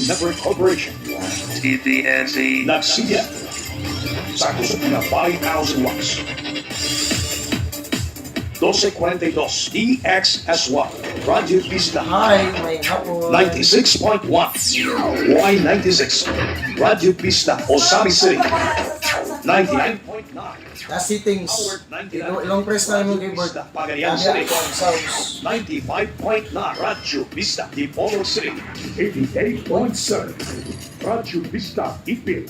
Broadcasting Network Corporation. TVNC. Nagsiya sa kusog na 5,000 watts. 1242 DXSY Radio Vista. Hi, may hapon. 96.1 Y96 Radio Vista, Ozamiz City. 99.9 Na settings. Long press na yung keyboard. Pagadian Kanya City. ako ang sounds. 95.9 Radyo Vista, Dipolog City. 88.7 Radyo Vista, Ipil.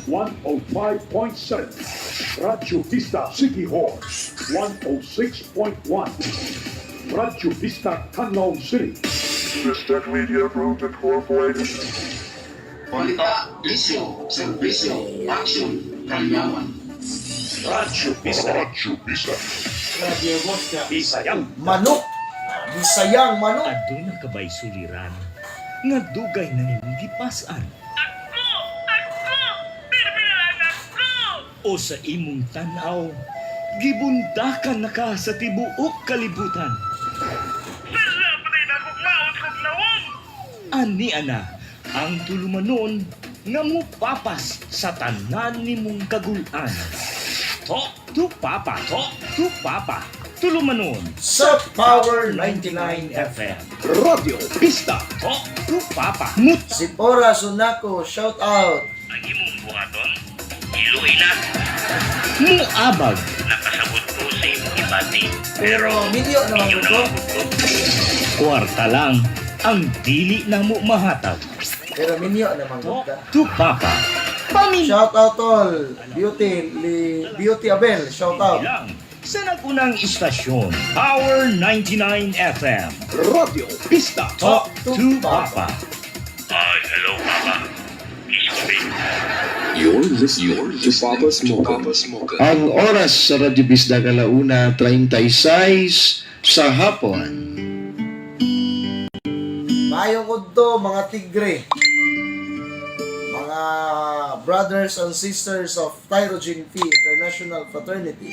105.7 Radyo Vista, Siquijor. 106.1 Radyo Vista, Canlaon City. Mr. Media Group Incorporated. Balita, isyo, serbisyo, action, kalyawan. Radyo Vista. Radyo Vista. Radio Bosca. Bisayang Manok. Bisayang manok. Aduna ka ba'y suliran nga dugay na nimong gipas-an? O sa imong tan-aw, gibundakan na ka sa tibuok kalibutan. Ani ana ang tulumanon nga mupapas sa tanan nimong kagulan. Talk to Papa, Talk to Papa. Tulumanon Sa Power 99 FM. FM. Radyo Vista. Talk to Papa. Mut Sipora Sunako, shout out. Ang imong buhaton, iluhi na. Muabag Nakasabot ko sa imong ibati. Pero minyo naman Inyo ko. naman ko. Kwarta lang ang dili na mo mahatag. Pero minyo naman ko Talk ka. to Papa. Pamin Shout out all. Beauty, li, Beauty Abel, shout out. lang sa nagunang istasyon Power 99 FM. Radyo Vista. Talk to Papa. Ay, hello, Papa. Isko. You're listening to Papa Smoker. Ang oras sa Radyo Bisda, 1:36 sa hapon. Maayong udto, mga tigre. Mga brothers and sisters of Tyrogene Phi International Fraternity.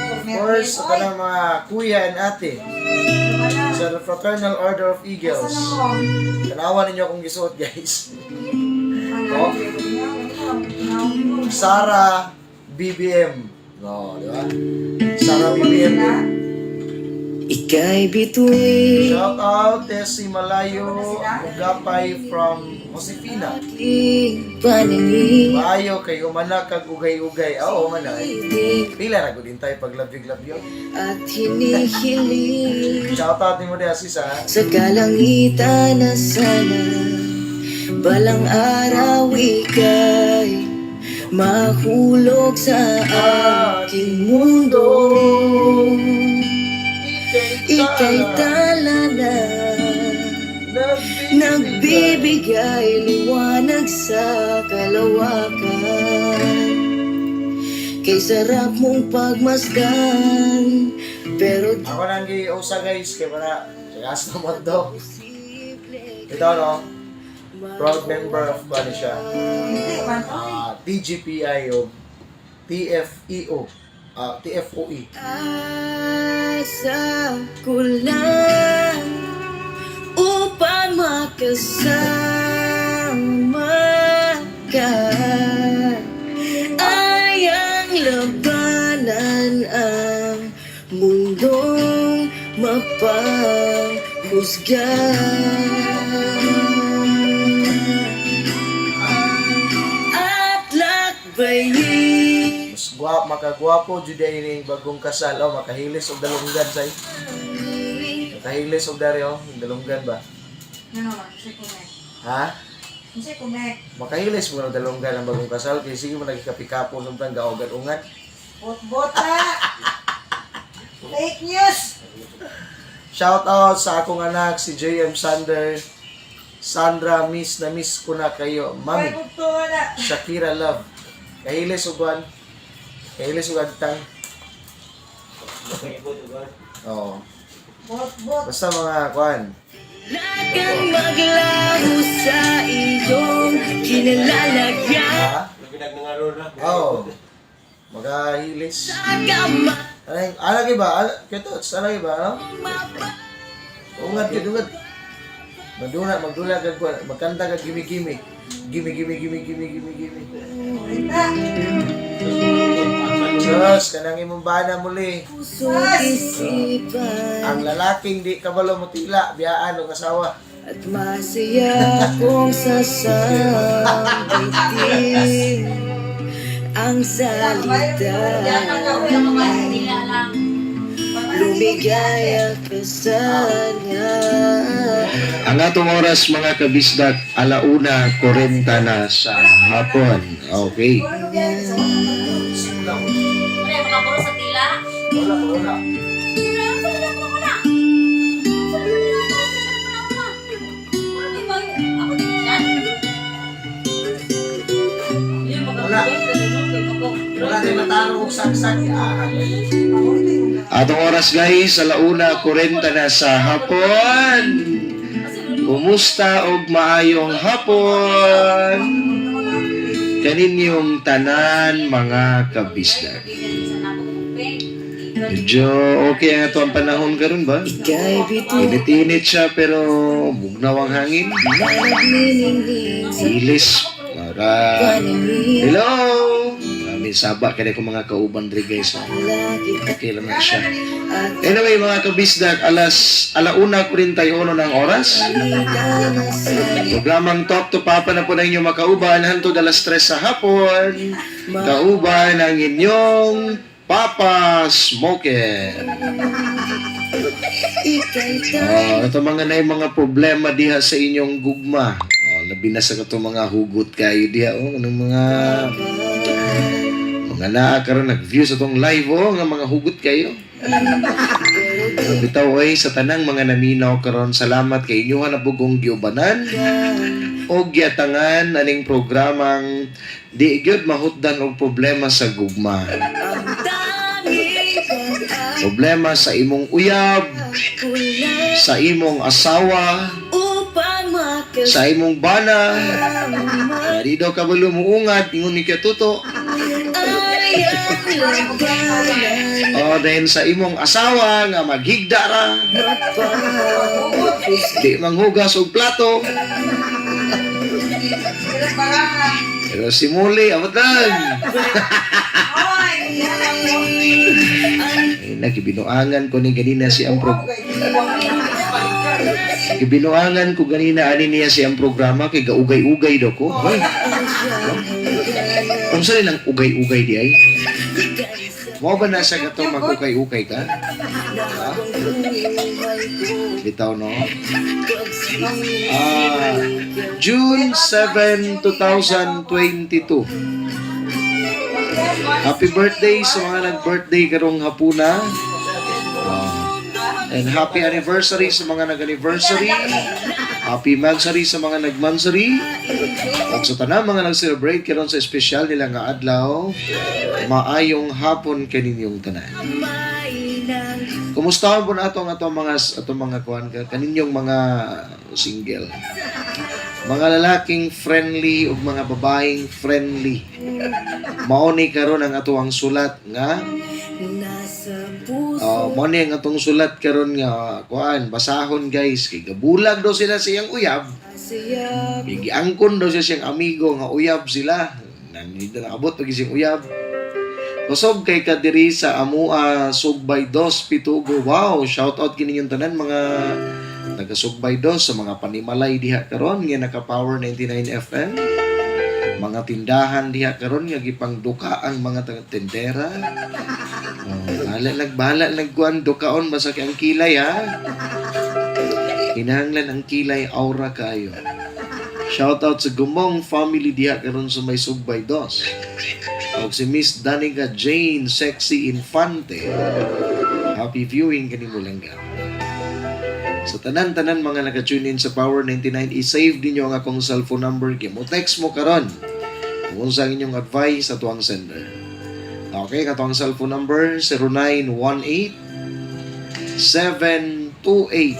Of course, sa kanang mga kuya and ate sa the Fraternal Order of Eagles. Tanawa ninyo akong gisuot, guys. Oh. Sara BBM. No, di ba? Sara BBM. Ika'y bituin Shout out Tessie Malayo Mugapay from Josefina. Aking paningin. Maayo kay humana kag ugay-ugay. Oo, humana eh. Pila ra gud tayo pag labyo-labyo. At hinihiling Shout out nimo diha, sis, ha. sa kalangitan na sana balang araw ika'y mahulog sa aking mundo. Ika'y tala na nagbibigay liwanag sa kalawakan. Kay sarap mong pagmasdan, pero Ako nang giusa, guys, kay para sa mo to. Ito, no. Proud member of ano siya. Ah, TGPI o TFEO. Ah, TFOE. Asa ko lang upang makasama ka ay ang labanan ang mundong mapanghusga at lakbayin. Mas guwap, makagwapo jud ay ning bagong kasal. Oh, makahilis og dalunggan say. Makahilis og dari oh, yung dalunggan ba? Ano man, siya connect. Ha? Siya connect. Makahilis mo ng dalunggan ang bagong kasal kay sige mo nagikapikapo samtang gaogan-ungan. Bot-bota! Fake news! Shout out sa akong anak si JM Sander. Sandra, miss na miss ko na kayo. May Mami, bugto na. Shakira Love. Kahilis og kuan. Kahilis og agtang. Oo. Bot-bot. Basta mga kuan. Lagang maglaho sa iyong kinalalagyan. Ha? Oo. Magahilis. Agama Ano, ano ba? Ano, kito, ano ba? Ano? Ungad, kito, ungad. Madula, magdula kag kuan, magkanta kag gimme gimme. Gimme gimme gimme gimme gimme gimme. Diyos, kanang imong bana muli. Puso't isipan Ang lalaking di kabalo mo tila, biyaan og asawa. at masaya kong sasambitin ang salita. Lumigaya ka sana. Ang atong oras, mga kabisdak, 1:40 na sa hapon. Okay. Simulaw. Wala, makapuro sa tila. Wala, wala. Wala. Wala na matarong og saksak. Ah, Atong oras, guys, 1:40 na sa hapon. Kumusta og maayong hapon kaninyong tanan, mga kabisdak? Medyo okay ang ato ang panahon karon ba? Ika'y bituin Init-init siya pero bugnaw ang hangin. na nagniningning sa Ilis. Para. paningin. Hello! Marami saba kaya ko mga kauban diri, guys. Oh. Kita Okay lang na siya. at Anyway, mga kabisdak, alas 1:41 ng oras. na sa Programang Talk to Papa na po na inyong makauban hantod 3:00 sa hapon. Kauban ang inyong Papa Smoker. ika'y tayo. Oh, ito mga na yung mga problema diha sa inyong gugma. Oh, labi na sa katong mga hugot kayo diha, oh, anong mga naa karon nag-view sa tong live, oh, nga mga hugot kayo. Bitaw oy, sa tanang mga naminaw karon, salamat kay inyo na bugong giubanan og giatangan aning programang di gyud mahutdan og problema sa gugma. Ang tanging pag-asa Problema sa imong uyab, ko lang sa imong asawa, upang makasama sa imong bana. Di daw kabalo muungad, ingon ni Katuto. ay ang labanan. O, dahil sa imong asawa nga maghigda ra, di manghugas og plato. Pero si Muli, abot lang. Ay, nagibinuangan ko ni ganina si ang Gibinuangan ko ganina ani niya siyang programa kay gaugay-ugay daw ko. Hoy. Unsa ni nang ugay-ugay di ay? Mao ba na siya katong mag-ukay-ukay ka? Ha? Bitaw, no? Ah, June 7, 2022. Happy birthday sa mga nag-birthday karong hapuna. Ah, and happy anniversary sa mga nag-anniversary. Happy mansary sa mga nagmansary. Ug sa tanang mga nag-celebrate karon sa espesyal nila nga adlaw, maayong hapon kaninyong tanan. Kumusta po na ato ang atong mga kuan ka kaninyong mga single? Mga lalaking friendly ug mga babaeng friendly. Mao ni karon ang atoang sulat nga Nasa puso Oh, mo ni ang atong sulat karon nga kuan, basahon, guys, kay gabulag daw sila sa iyang uyab. Saya Kay giangkon daw siya siyang amigo nga uyab sila. Nandito naabot pag siyang uyab. Kusog kay kadiri sa Amua Sugbay Dos Pitugo. Wow, shout out kini yung tanan mga taga Sugbay Dos sa mga panimalay diha karon nga naka Power 99 FM. Mga tindahan diha karon nga gipangduka ang mga taga tendera. Oh, bahala nagbahala nagkuan dukaon basta kay ang kilay ha. Kinahanglan ang kilay aura kayo. Shout out sa Gumong family diha karon sa may Sugbay Dos. Og si Miss Danica Jane Sexy Infante. Happy viewing kanimo langga. Sa tanan-tanan mga naka-tune in sa Power 99, i-save ninyo ang akong cellphone number. Kaya mo text mo karon. Kung unsa ang inyong advice ato ang sender. Okay, kato ang cellphone number 0918 728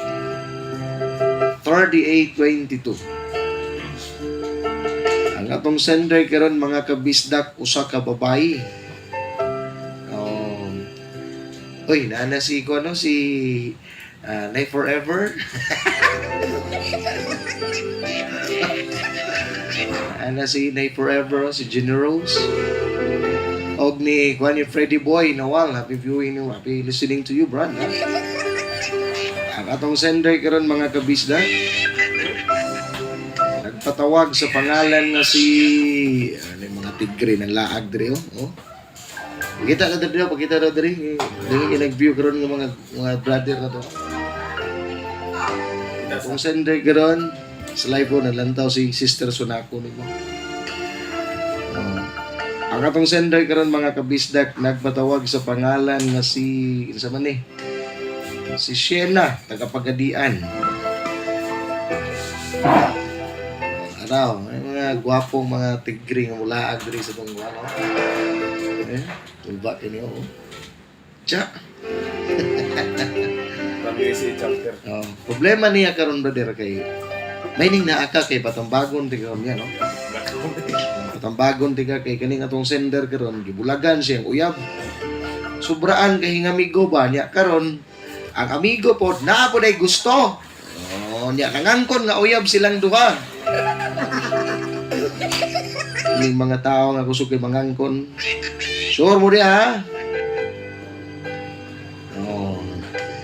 3822. Ang atong sender karon, mga kabisdak, usa ka babayi. Uy, naana si ko ano si Nay forever. Ana si Nay Forever, si Generals. Og ni kuan ni Freddy Boy Nawal, happy viewing ni, happy listening to you, brad. Ha? Ang atong sender karon, mga kabisda, nagpatawag sa pangalan nga si ano yung mga tigre ng laag diri, oh. Oh. Pakita na diri, oh, pakita na diri. Dili nag-view karon ng mga brother na to. Atong sender karon sa live po, nalantaw si Sister Sunako nimo. Oh. Ang atong sender karon, mga kabisdak, nagpatawag sa pangalan nga si kinsa man ni? Si Shena, taga Pagadian. Araw, may mga gwapong mga tigre nga mula diri sa tong ano. Eh, tulba kini, oh. Tsa. WSA chapter. Oh, problema niya karon, brother, kay may ning naa ka kay patambagon ti karon niya, no? Patambagon ti ka kay kaning atong sender karon gibulagan siyang uyab. Sobraan kay hingamigo ba niya karon ang amigo pod naa pod ay gusto. Oh, niya nangangkon nga uyab silang duha. Ning mga tao nga kusog kay mangangkon. Sure mo di ha? Oh,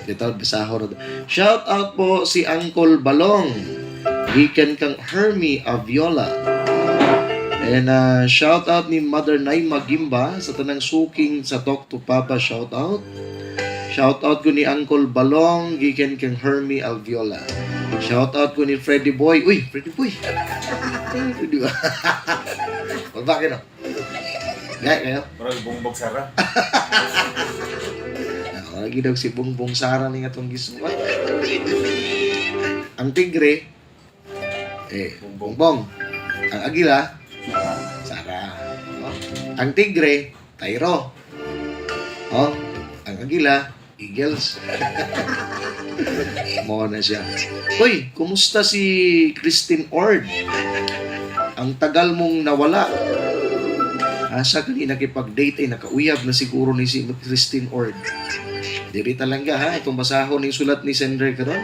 ito, basahon na to. Shout out po si Uncle Balong. Gikan kang Hermie Aviola. And shout out ni Mother Naima Gimba sa tanang suking sa Talk to Papa, shout out. Shout out ko ni Uncle Balong gikan kang Hermie Alviola. Shout out ko ni Freddy Boy. Uy, Freddy Boy. Freddy Boy. Bakit no? Gaya kayo? Murag bungbog sara. Ako lagi daw si Bongbong Sara ni atong gisuwat. Ang tigre, eh, Bongbong. Ang agila, Sara. Oh. Ang tigre, Tyro. Oh. Ang agila, Eagles. Mo na siya. Uy, kumusta si Christine Ord? Ang tagal mong nawala. Asa ka ni nakipag-date ay nakauyab na siguro ni si Christine Ord. Diri talangga ha, itong basahon ning sulat ni sender karon.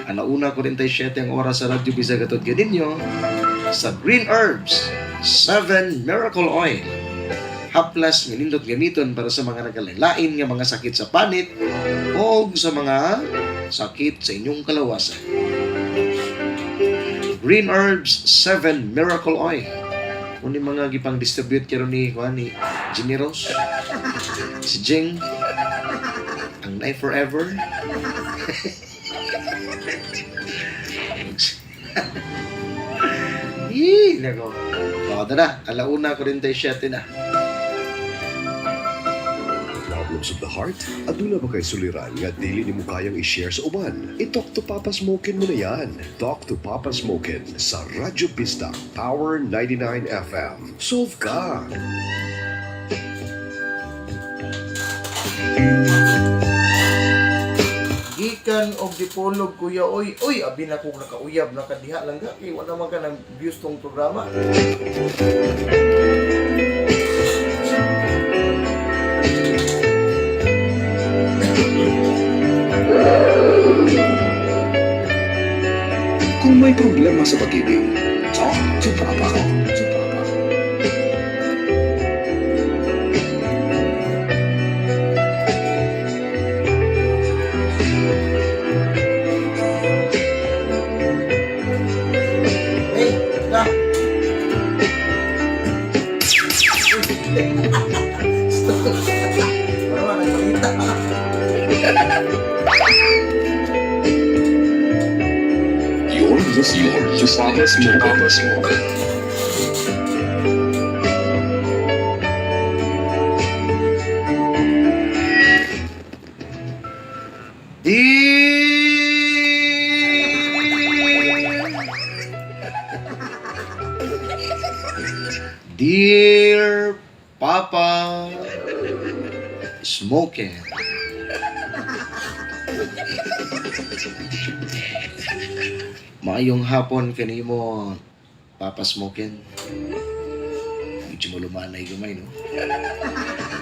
Alauna 47 ang oras sa Radyo Bisaya gatod ganinyo sa Green Herbs 7 Miracle Oil. Haplas nga nindot gamiton para sa mga nagkalain nga mga sakit sa panit o sa mga sakit sa inyong kalawasan. Green Herbs 7 Miracle Oil. Kung ni mga gipang distribute karon ni kuan ni Jimmy Rose, si Jing, ang Life Forever. Yee, nako. O, tara, alauna 47 na. Problems of the heart? Aduna ba kay suliran nga dili nimo kayang i-share sa uban? I-talk to Papa Smokin mo na yan. Talk to Papa Smokin sa Radyo Pista Power 99 FM. Solve ka! Gikan og dipolog, kuya, oy. Oy, abi na kong nakauyab na kadiha lang ga kay wala man ka nang views tong programa. Kung may problema sa pag-ibig, talk to Papa. Talk to Papa. Hey, ka. Wala man nagpakita. You're listening to Papa Smokin. Papa Smokin. Dear Papa Smokin. Maayong hapon kanimo, Papa Smokin. Medyo malumanay gamay, no?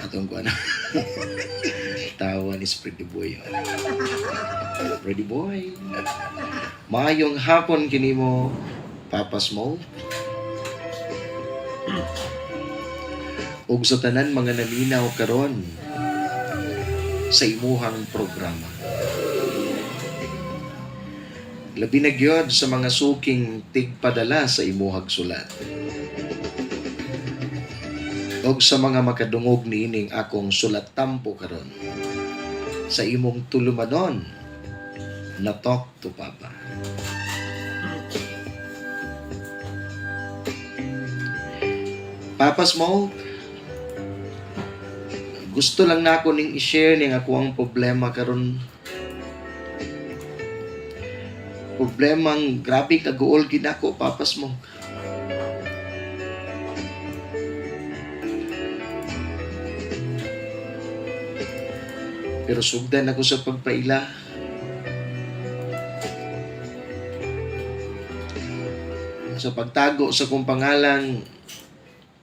Atong kuan. Tawa ni Pretty Boy. Pretty Boy. Maayong hapon kinimo, Papa Smoke. Ug sa tanan mga naminaw karon sa imuhang programa. Labi na gyud sa mga suking tigpadala sa imuhag sulat. Og sa mga makadungog niining akong sulat tampo karon sa imong tulumanon na Talk to Papa. Papa Smoke, gusto lang nako ning i-share ning ako ang problema karon. Problemang grabe kaguol gid ako, Papa Smoke. Pero sugdan ako sa pagpaila. Sa pagtago sa kong pangalan,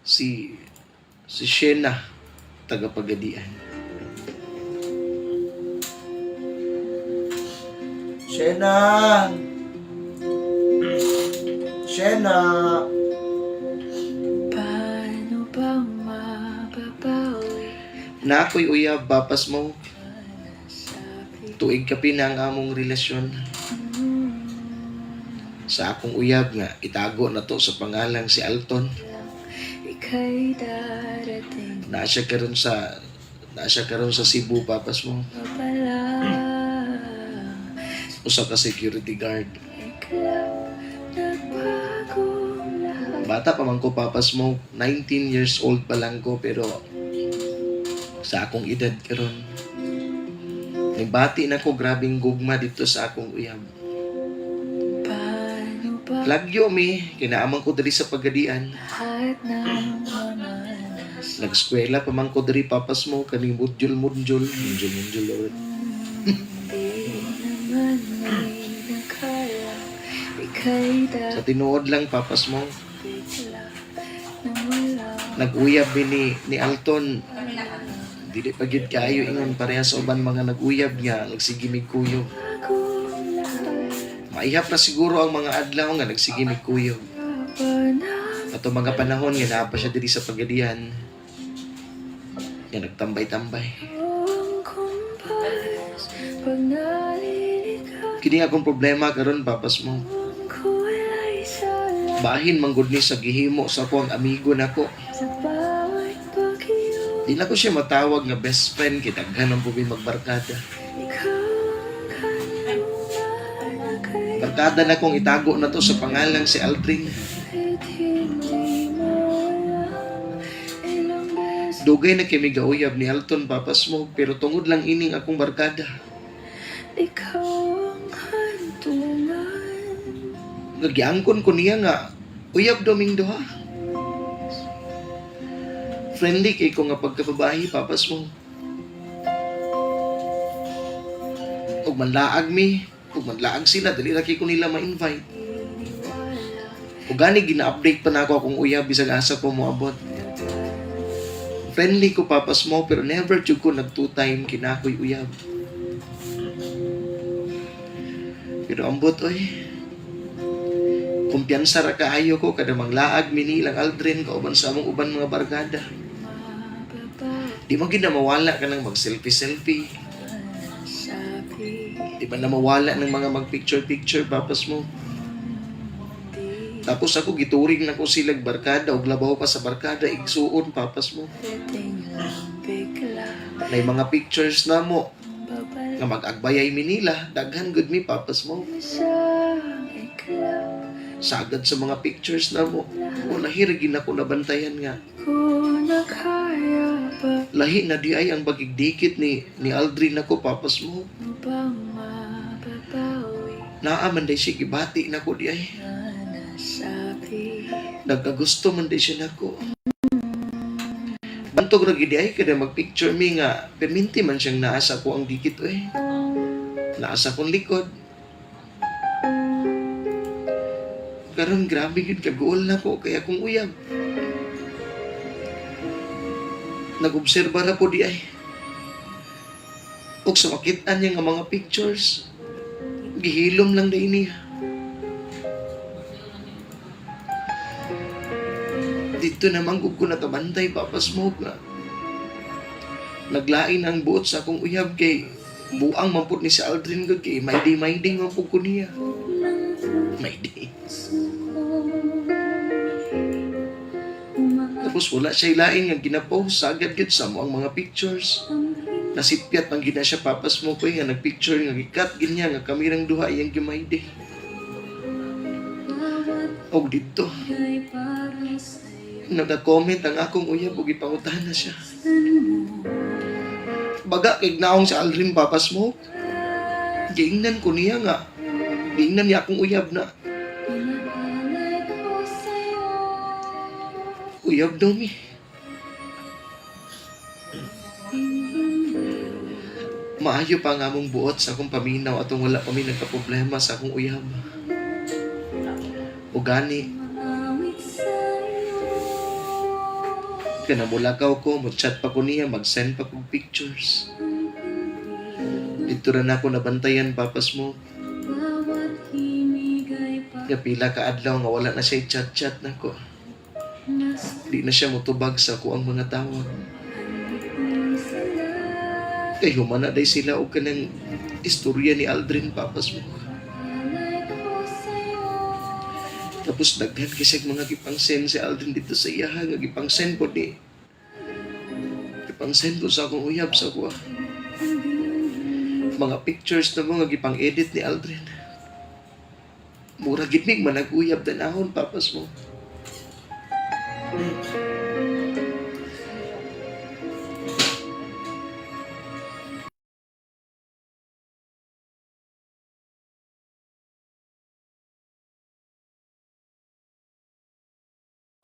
si Shena, taga Pagadian. Shena! Shena! Paano ba mababawi Na ako'y uyab, Papa Smoke. Sabi Tuig kapi na ang among relasyon. Sa akong uyab nga, itago na to sa pangalang si Alton. ika'y darating Naa siya karon sa Cebu, Papa Smoke. pa pala. Usa ka security guard. Iklap, nagbago lahat. Bata pa man ko, Papa Smoke. 19 years old pa lang ko, pero sa akong edad karon, nagbati na ko grabing gugma dito sa akong uyab. Paano ba Lagyo mi, kinaamang ko diri sa Pagadian. lahat ng mga nasa Nagskwela pa man ko diri, Papa Smoke, kaning mudyol mudyol, mudyol mudyol Lord. Di naman inakala ika'y Sa tinuod lang, Papa Smoke, bigla na wala. nag-uyab mi ni Alton. Dili pa gyud kaayo ingon pareha sa uban mga nag-uyab nga nagsige mig kuyog. Bagong lahat Maihap ra siguro ang mga adlaw nga nagsige mig kuyog. pa na Ato mga panahon nga naa pa siya diri sa Pagadian. Nga nagtambay-tambay. ang kumpas pag naliligaw Kini akong problema karon, Papa Smoke. ang kulay sa Bahin manggod ni sa gihimo sa ako ang amigo nako. sa bawat bagyo. Di na ko siya matawag nga best friend kay daghan ang pubi magbarkada. Ikaw ang kanlungan na kahit Barkada na kong itago na to sa pangalang si Aldrin. hindi mo alam ilang beses Dugay na kay migauyab ni Alton, Papa Smoke, pero tungod lang ining akong barkada. ikaw ang hantungan. Nagiangkon ko niya nga uyab daw ming duha. Friendly kay ko nga pagkababae, Papa Smoke. Ug manlaag mi, ug manlaag sila, dali ra kay ko nila ma-invite. Ug gani gina-update pa nako akong uyab bisag asa ko moabot. Friendly ko, Papa Smoke, pero never jud ko nag two time kinakoy uyab. Pero ambot oy. Kumpiyansa ra kaayo ko kada manglaag mi nilang Aldrin kauban sa among uban mga barkada. Di man gid na mawala ka nang mag-selfie-selfie. Sabi Di ba na mawala ng mga mag-picture-picture, Papa Smoke? Tapos ako gituring na ko silag barkada og labaw pa sa barkada igsuon, Papa Smoke. dating lang bigla Nay mga pictures na mo babalik nga mag-agbayay mi nila, daghan gud mi, Papa Smoke. sa iklap Sagad sa mga pictures na mo. O lahi ra gid nako nabantayan nga. ko na kaya pa Lahi na di ay ang bagigdikit ni Aldrin nako, Papa Smoke. ba mababawi Naa man day siya gibati nako di ay. na nasabi. Nagkagusto man day siya nako. Bantog ra gid ay kada magpicture mi nga perminti man siyang naa sa ko ang dikit oy. Naa sa akong likod. Karon grabe gid kaguol na ko kay akong uyab. Nag-obserba ra po di ay. Ug sa makit-an niya nga mga pictures, gihilom lang day niya. Dito naman gud ko natabantay, Papa Smoke, nga naglain ang buot sa akong uyab kay buang man pud ni si Aldrin gud kay may day man pud ko niya. May day. Tapos wala siya ilain nga ginapost sagad gud sa mo ang mga pictures. Nasipyat man gid na siya, Papa Smoke, nga nagpicture nga gikat gid niya nga kami rang duha iyang gimayday. Og didto nag-comment ang akong uyab ug gipangutana siya. Baga kay naong si Aldrin, Papa Smoke. Giingnan ko niya nga giingnan niya akong uyab na uyab daw mi. Maayo pa nga among buot sa akong paminaw atong wala pa mi nagka-problema sa akong uyab. O gani, kanamulakaw ko, mo-chat pa ko niya, mag-send pa kog pictures. Dito ra na ako nabantayan, Papas mo. Nga pila ka adlaw nga wala na siya chat-chat nako. Di na siya motubag sa ako ang mga tawag. Kay humana day sila og kanang istorya ni Aldrin, Papas mo. Tapos daghan kay siyang mga gipang-send si Aldrin dito sa iyaha nga gipang-send po ni gipang-send po sa akong uyab sa kuha. Mga pictures na mga gipang-edit ni Aldrin. Mura gid mig manag-uyab tanahon, Papas mo.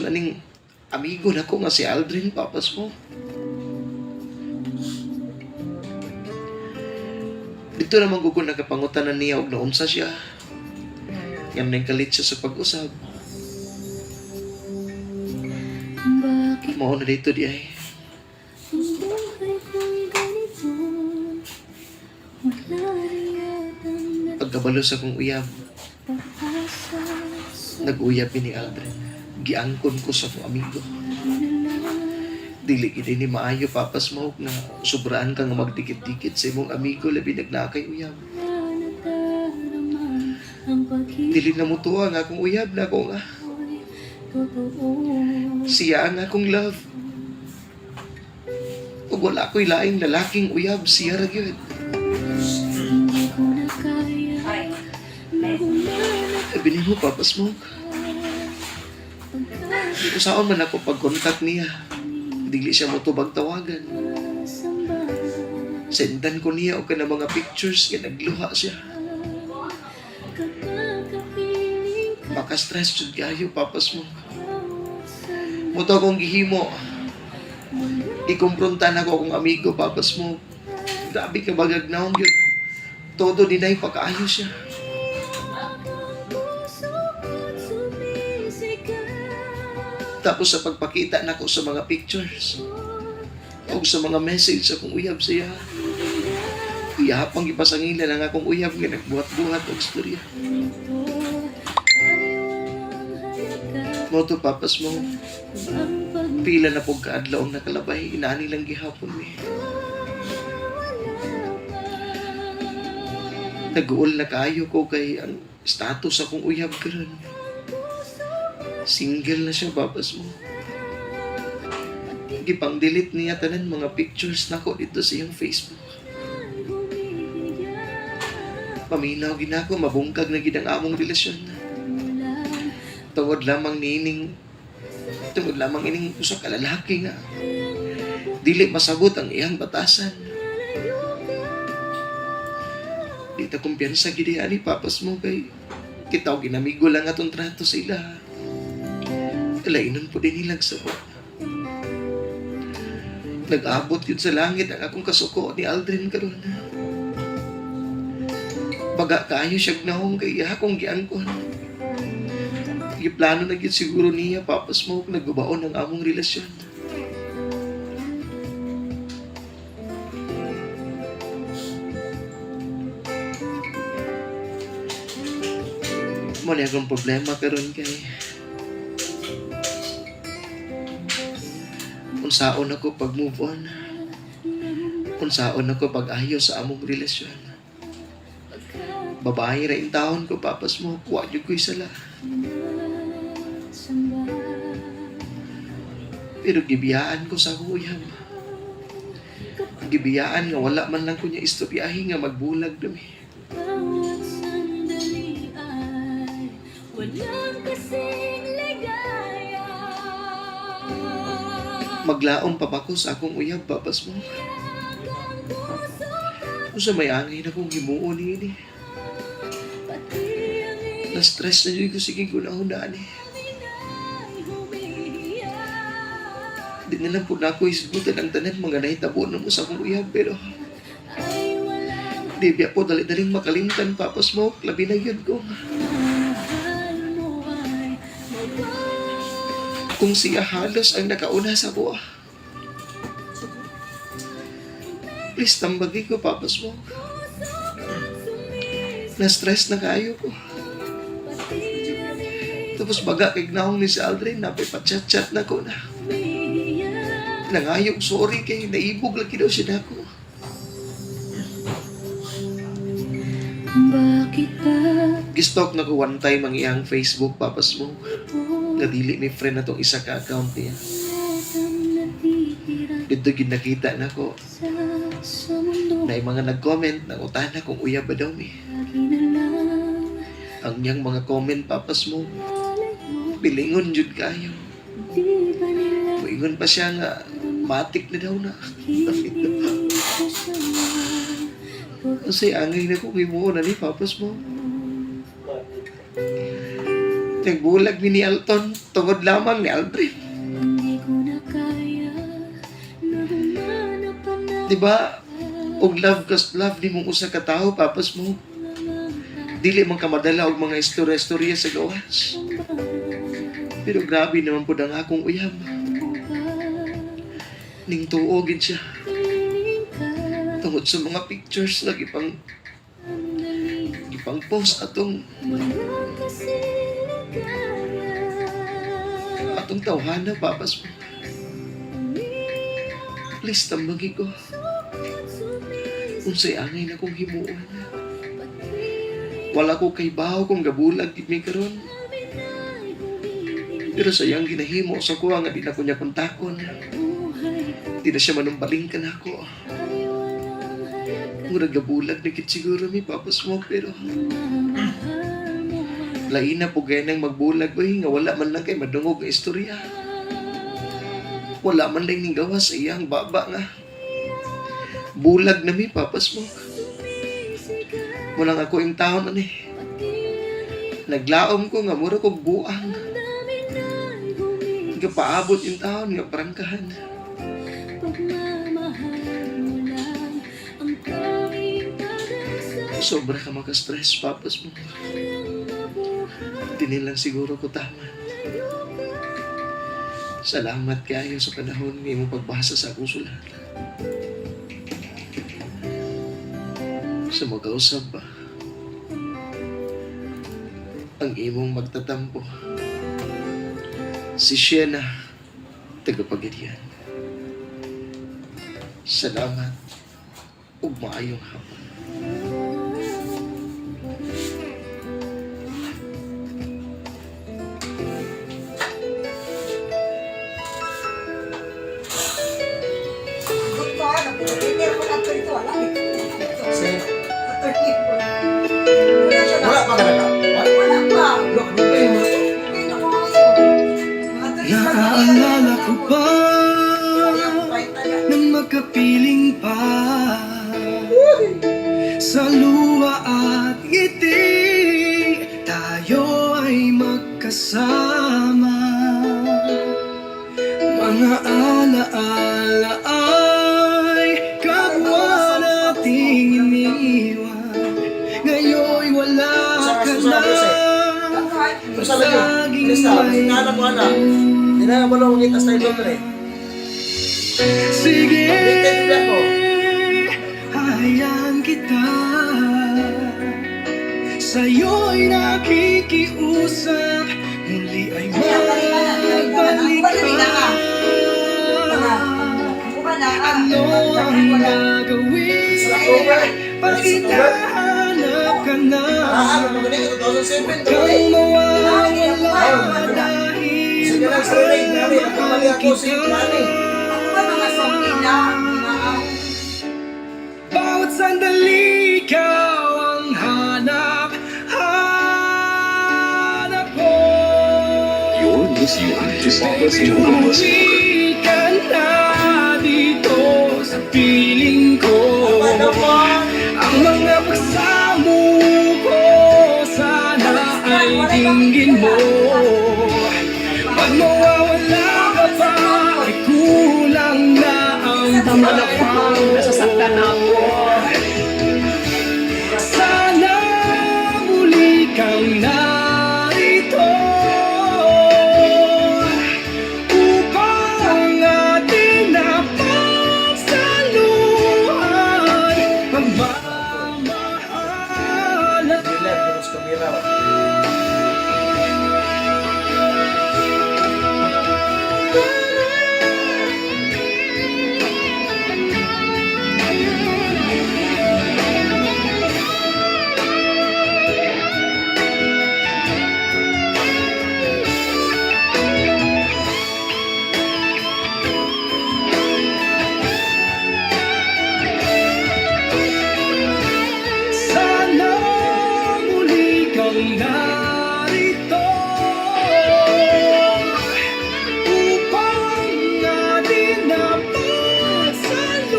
Aning amigo na ko nga si Aldrin, Papas mo. Dito naman ko nakapangutanan niya og naunsa siya. Ngam nang kalit siya sa pag-usab. Mao na dito di ay. Pagkabalo sa akong uyab, nag-uyab ni Aldrin. Giangkon ko sa akong amigo. Dili gid ni maayo, Papa Smoke, nga sobraan ka nga magdikit-dikit sa imong amigo labi nagnakay uyab. Dili na mo tuwa nga akong uyab na ako nga. Siya ang akong love. Ug wala ko'y laing lalaking uyab, siya ra gyud. Sabi mo, Papa Smoke. Usaon man ako pag-contact niya. Dili siya mo tubag tawagan. Sendan ko niya og kana mga pictures nga nagluha siya. Maka-stress jud kayo, Papa Smoke. Muto akong gihimo. Ikumpronta na ko akong amigo, Papa Smoke. Grabe ka bagag naong yun. Todo dinay pagkaayo siya. Tapos sa pagpakita nako sa mga pictures o sa mga message sa akong uyab siya. Iyapang ipasangila lang akong uyab nga nagbuhat-buhat og istorya. Mo to, Papas mo. Pila na pong kaadlaw ang nakalabay, inaani lang gihapon mi. Naguol na kaayo ko kay ang status akong uyab karon. Single na siya, Papas mo. Gipang-delete niya tanan mga pictures nako dito sa iyang Facebook. Paminaw ginako, mabungkag na gid ang among relasyon. Tungod lamang niining tungod lamang ining usa ka lalaki nga dili masabot ang iyang batasan. Di ta kumpiyansa gid ani, Papas mo, kay kita og ginamigo lang atong trato sa ila. Kalainon po din nilang sabot. Nag-abot yun sa langit ang akong kasuko ni Aldrin karon. Baga kaayo siya naong kay iya akong giangkon. Giplano na gyud siguro niya, Papa Smoke, nagbabaon ang among relasyon. Mo ni akong problema karon kay unsaon ako pag move on. Unsaon ako pag ayos sa among relasyon. Babae ra in taon ko, Papa Smoke, wa jud ko'y sala. Pero gibiyaan ko sa akong uyab. Gibiyaan nga wala man lang ko niya istoryahe nga magbulag dami. Bawat sandali ay walang kasing ligaya. Maglaom pa ba ko sa akong uyab, Papa Smoke? Ang puso Unsa may angay na kong himuon niini. pati ang Na-stress na jud ko sige gunahon eh. ay humihiyak Di na lang po na ako isgutan ang tanan mga nahitabo na mo sa akong uyab pero ay walang di biya po dali-daling makalimtan, Papa Smoke. Labi na yun ko. mahal mo ay mawala. Kung siya halos ang nakauna sa ako. Please tambagi ko, Papa Smoke. Na-stress na kayo ko. Tapos baga kay gnaong ni si Aldrin, napay pa-chat-chat na ko na. Nangayog sorry kay naibog lagi daw siya nako. Bakit ba Gistalk na ko one time ang iyang Facebook, Papa Smoke. po Nga dili may friend na tong isa ka account niya. ang natitira Dito gid nakita na ko sa mundo? na yung mga nag-comment, nangutana kung uyab ba daw mi. Lagi na lang Ang niyang mga comment, Papa Smoke, alay mo. bilingon jud kayo. Di ba nila Moingon pa siya nga, matik na daw na. hindi ko sama? Kasi angay na ko himuon na ni Papa Smoke. Nagbulag mi ni Alton, tungod lamang ni Aldrin. Hindi ko na kaya na humanap pa na Di ba? Og love kas love ni mong usa ka tawo, Papa Smoke. Dili man ka madala og mga istorya-istorya sa gawas. Pero grabe naman pud ang akong uyab. Ning tuogin siya tungod sa mga pictures na gipang gipang post atong Walang kasing ligaya. atong tawhana, Papa Smoke. Please tambagi ko. Unsay angay na kong himuon. Wala ko kay baho kung gabulag gid mi karon. Pero sayang ginahimo sa kuha nga di na ko niya kontakon. Di na siya manumbaling ka na ako. Murag gabulag na gid siguro mi Papa Smoke pero lain na po gaya nang magbulag oy nga wala man lang kay madungog nga istorya. Wala man lang ning gawas sa iyang baba nga. Bulag na mi Papa Smoke. Walang ako yung taon ani. Naglaom ko nga mura kog buang. Nga paabot yung taon nga prangkahan. Pagmamahal mo lang ang tanging pag-asa. Sobra ka maka-stress, Papa Smoke. Di lang siguro ko tama. Salamat kayo sa panahon nga imong pagbasa sa akong sulat. Sa magausab ba? Ang imong magtatampo. Si Shena, tagapagirian. Salamat ug maayong hapon. Gusto ka, napilitin ko na dito. Wala. Si, Attorney. Wala siya na. wala pa ka na. Wala pa. Look, di pa yun. Hindi na ko ngayon. Mga turista na Naaalala ko pa Kahit na yan. nang magkapiling pa sa luha at ngiti tayo ay magkasama. Mga alaala ay kapwa nating iniwan. Ngayon'y wala ka na. Usa lang yun. Laging Krista, may sinahanap ko ana. Di na mo lang makita sa idol eh. Sige, Updated na ako. hayaan kita. Sa'yo'y nakikiusap, muli ay magbalik ka. Ano ang gagawin pag hinahanap ka na? Ah, ano magaling 2007 Huwag to kang eh. mawawala dahil Sige lang sa rin, nani, nagkamali ako si Nani. Ako ba mga song nila? Bawat sandali ikaw ang hanap, hanap ko. You're listening to Papa Baby, Smoke. umuwi ka na dito sa piling ko. Ang mga pagsamo ko sana ay dinggin mo. Pag mawawala ka pa ay kulang na ang Tama na buhay pa, ko. nasasaktan ako. Sana muli kang narito upang atin na pagsaluhan pagmamahalan. Relax, tapos kamera. Sana muli kang narito upang atin na pagsaluhan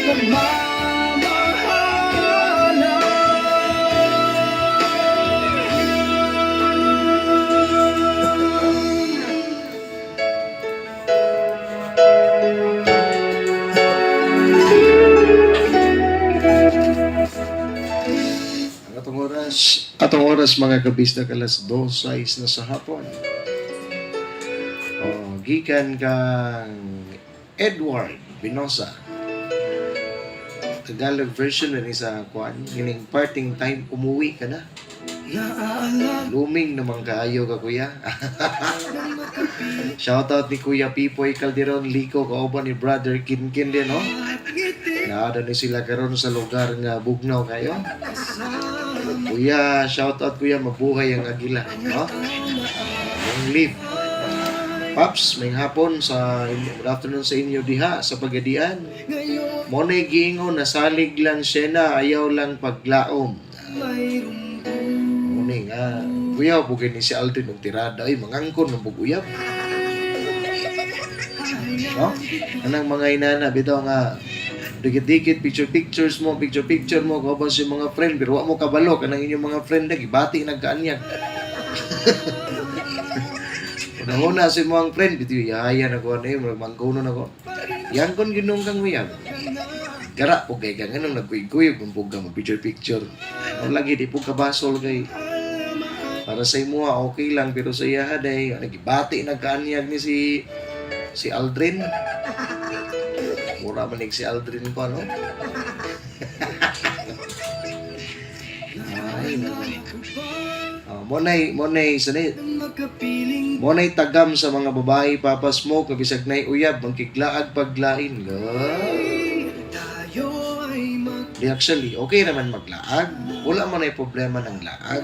pagmamahalan. Ang atong oras mga kabista kalas 2:06 na sa hapon. Oh, gikan kang Edward Binosa. Tagalog version na ni sa kuan, kining parting time umuwi ka na. Naaalala Luming naman kaayo ka kuya. Shoutout ni Kuya Pipoy Calderon Lico kauban ni Brother Kinkin din no. Naada ni sila karon sa lugar nga bugnaw kayo. Kuya, shoutout kuya, mabuhay ang agila, no? Long live. Paps, may hapon sa good afternoon sa inyo diha sa Pagadian. ngayon Monay giingon nasalig lang siya na ayaw lang paglaom. mayroong Muna nga, kuya, bugay ni si Aldrin og tirada ay mangangkon ng buguyab. No? Anang mga inana bitaw nga dikit-dikit picture pictures mo, picture picture mo kauban sa mga friend pero wa mo kabalo kanang inyong mga friend nagibati nagkaanyag. Una-una si mo ang friend bitaw yaya na ko ano murag mangkuno na ko. Yangkon ginong kang uyab. Gara po kay kang anong nagkuyog-kuyog kung pug ka mo picture picture. Ang lagi di po kabasol kay para sa imo okay lang pero sa iya day nagibati nagkaanyag ni si si Aldrin. Mura man si Aldrin ko ano. Ay, nako. Oh, monay sanay makapiling monay tagam sa mga babae Papa Smoke bisag nay uyab mangkiglaag paglain. Ga. tayo ay mag Di actually okay naman maglaag. Wala man ay problema ng laag.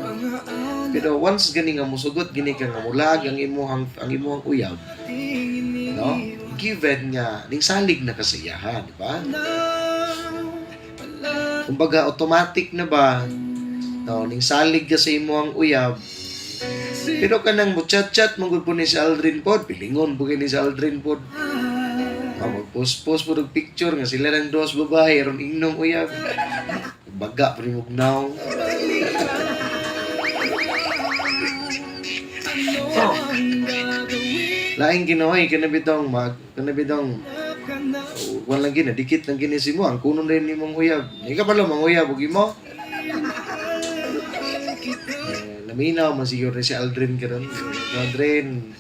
Pero once gani nga musugot gini ka nga mulaag ang imuhang uyab, no? Given nga ning salig na kasiyahan, di ba? Kumbaga automatic na ba? No, ning salig ka sa imuhang uyab. Pero kanang mo chat-chat man gud po ni si Aldrin pod, pilingon po ni si Aldrin pod. Ah, magpost-post po og picture nga sila ng dos babae aron ingnong uyab. Baga pa rin mugnaw. Laing ginawa kanabitong mag kanabitong walang gina dikit lang gini si mo ang kunon rin ni mong uyab. Di ka pala mang uyab ug imo. Eh, naminaw man siguro ni si Aldrin karon. Aldrin,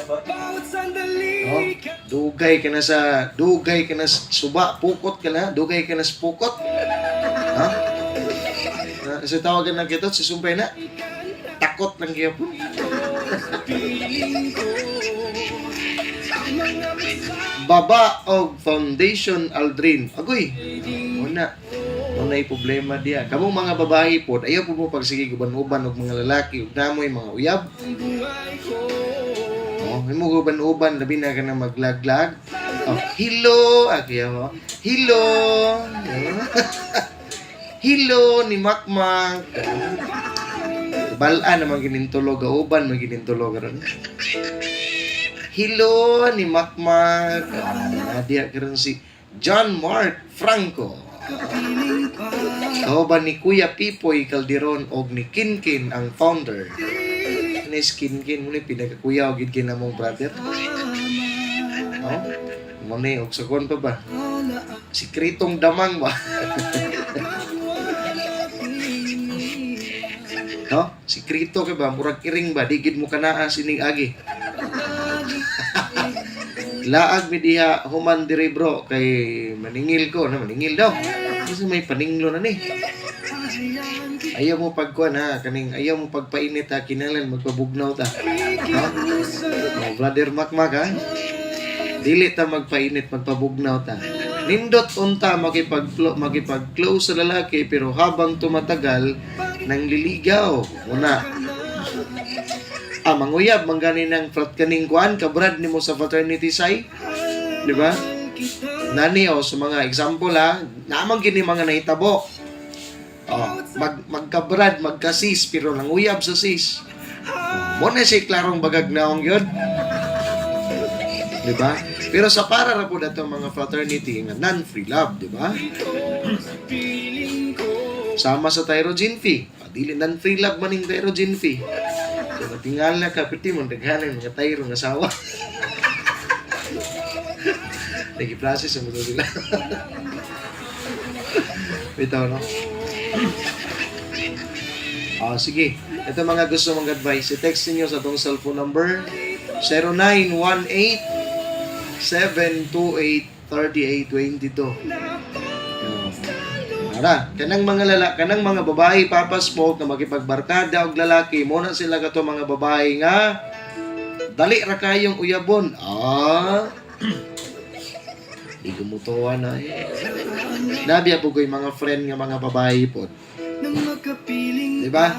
Bawat sandali no? Dugay ka na sa suba, pukot ka na, dugay ka na sa pukot. Ha? Kasi tawagan lang kita si Sumpay na. Takot lang gyapon. Baba og foundation, Aldrin. Agoy. Muna. Muna problema diya. Kamong mga babae pod, ayaw po mo pagsige guban-uban og mga lalaki ug namoy mga uyab. Oh, imo guban-uban labi na ka na maglaglag. Oh, hello, ah, mo. Hello. Hello ni Makmak. Balaan naman ginintulog, uban man ginintulog ron. Hello ni Makmak. Ah, diya karon si John Mark Franco. Kauban ni Kuya Pipoy Calderon og ni Kinkin ang founder. Ni Kinkin mo ni pinakakuya og gid kinamong brother. Oh, mo ni og sakon pa ba? Sikretong damang ba? No? Sikreto kay ba murag iring ba di gid mo kanaa sining agi. Laag mi diha human diri bro kay maningil ko na maningil daw. Kasi may paninglo na ni. Ayaw mo pagkuan ha, kaning ayaw mo pagpainit ha, kinahanglan magpabugnaw ta. Ha? Oh, brother Makmak ha. Dili ta magpainit, magpabugnaw ta. Nindot unta makipag-close sa lalaki pero habang tumatagal nang liligaw. Una. Ah, manguyab man gani ng frat kaning kuan kabrad nimo sa fraternity say. Di ba? Nani o sa mga example ha, naamang gini mga nahitabo. Oh, magkabrad, magkasis pero nanguyab sa sis. Mo na siya klarong bagag naong yun. Di ba? Pero sa para ra po datong mga fraternity nga non-free love, di ba? Sama sa Tyrogene fee. Dili non-free love maning Tyrogene fee. So, natingala ka, piti mo, daghanan mga Tyro nga asawa. Nag-process ang sila. Bitaw, no? Ah, sige. Ito mga gusto mong advice. I-text niyo sa atong cellphone number 0918-728-3822. Ara, kanang mga lala, kanang mga babae Papa Smoke na makipagbarkada og lalaki, mo na sila kato mga babae nga dali ra kayong uyabon. Ah. Di gumutuwa na eh. Nabya po ko'y mga friend nga mga babae po. Di ba?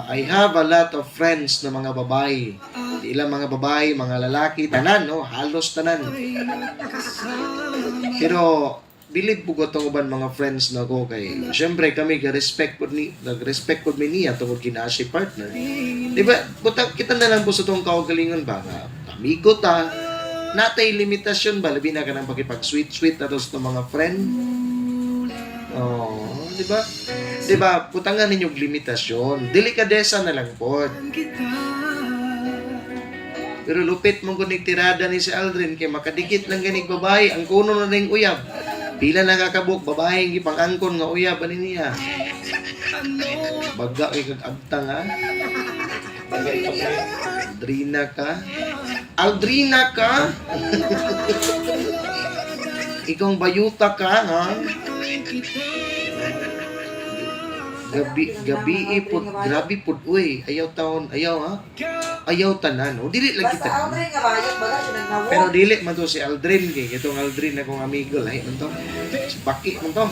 I have a lot of friends na mga babae. Di ilang mga babae, mga lalaki, tanan, no? Halos tanan. Pero, believe po ko itong uban mga friends na ko kay syempre kami ga-respect po ni nag-respect po mi niya tungod kina si partner. Di ba? Buta, kita na lang po sa itong kaugalingon ba nga amigo ta natay limitasyon ba labi na ka nang pakipag sweet sweet na to sa itong mga friend. Oh, di ba? Di ba? Putangan ninyong limitasyon. Delikadesa na lang po. Pero lupit mong kunig tirada ni si Aldrin kay makadikit lang ganig babae ang kuno na ring uyab. Pila na kakabuk babae ang gipang-angkon nga uyab ani niya. Baga kay kag agtang ha. Aldrina ka. Aldrina ka. Ikaw bayuta ka ha. Gabi gabi ipod grabe pod uy ayaw taon ayaw ha. Ayaw tanan o dili lagi Basta tanan. Aldrin nga bayot baga siya nagnawong. Pero dili man to si Aldrin kay itong Aldrin akong amigo lahi man to. Si Baki man to.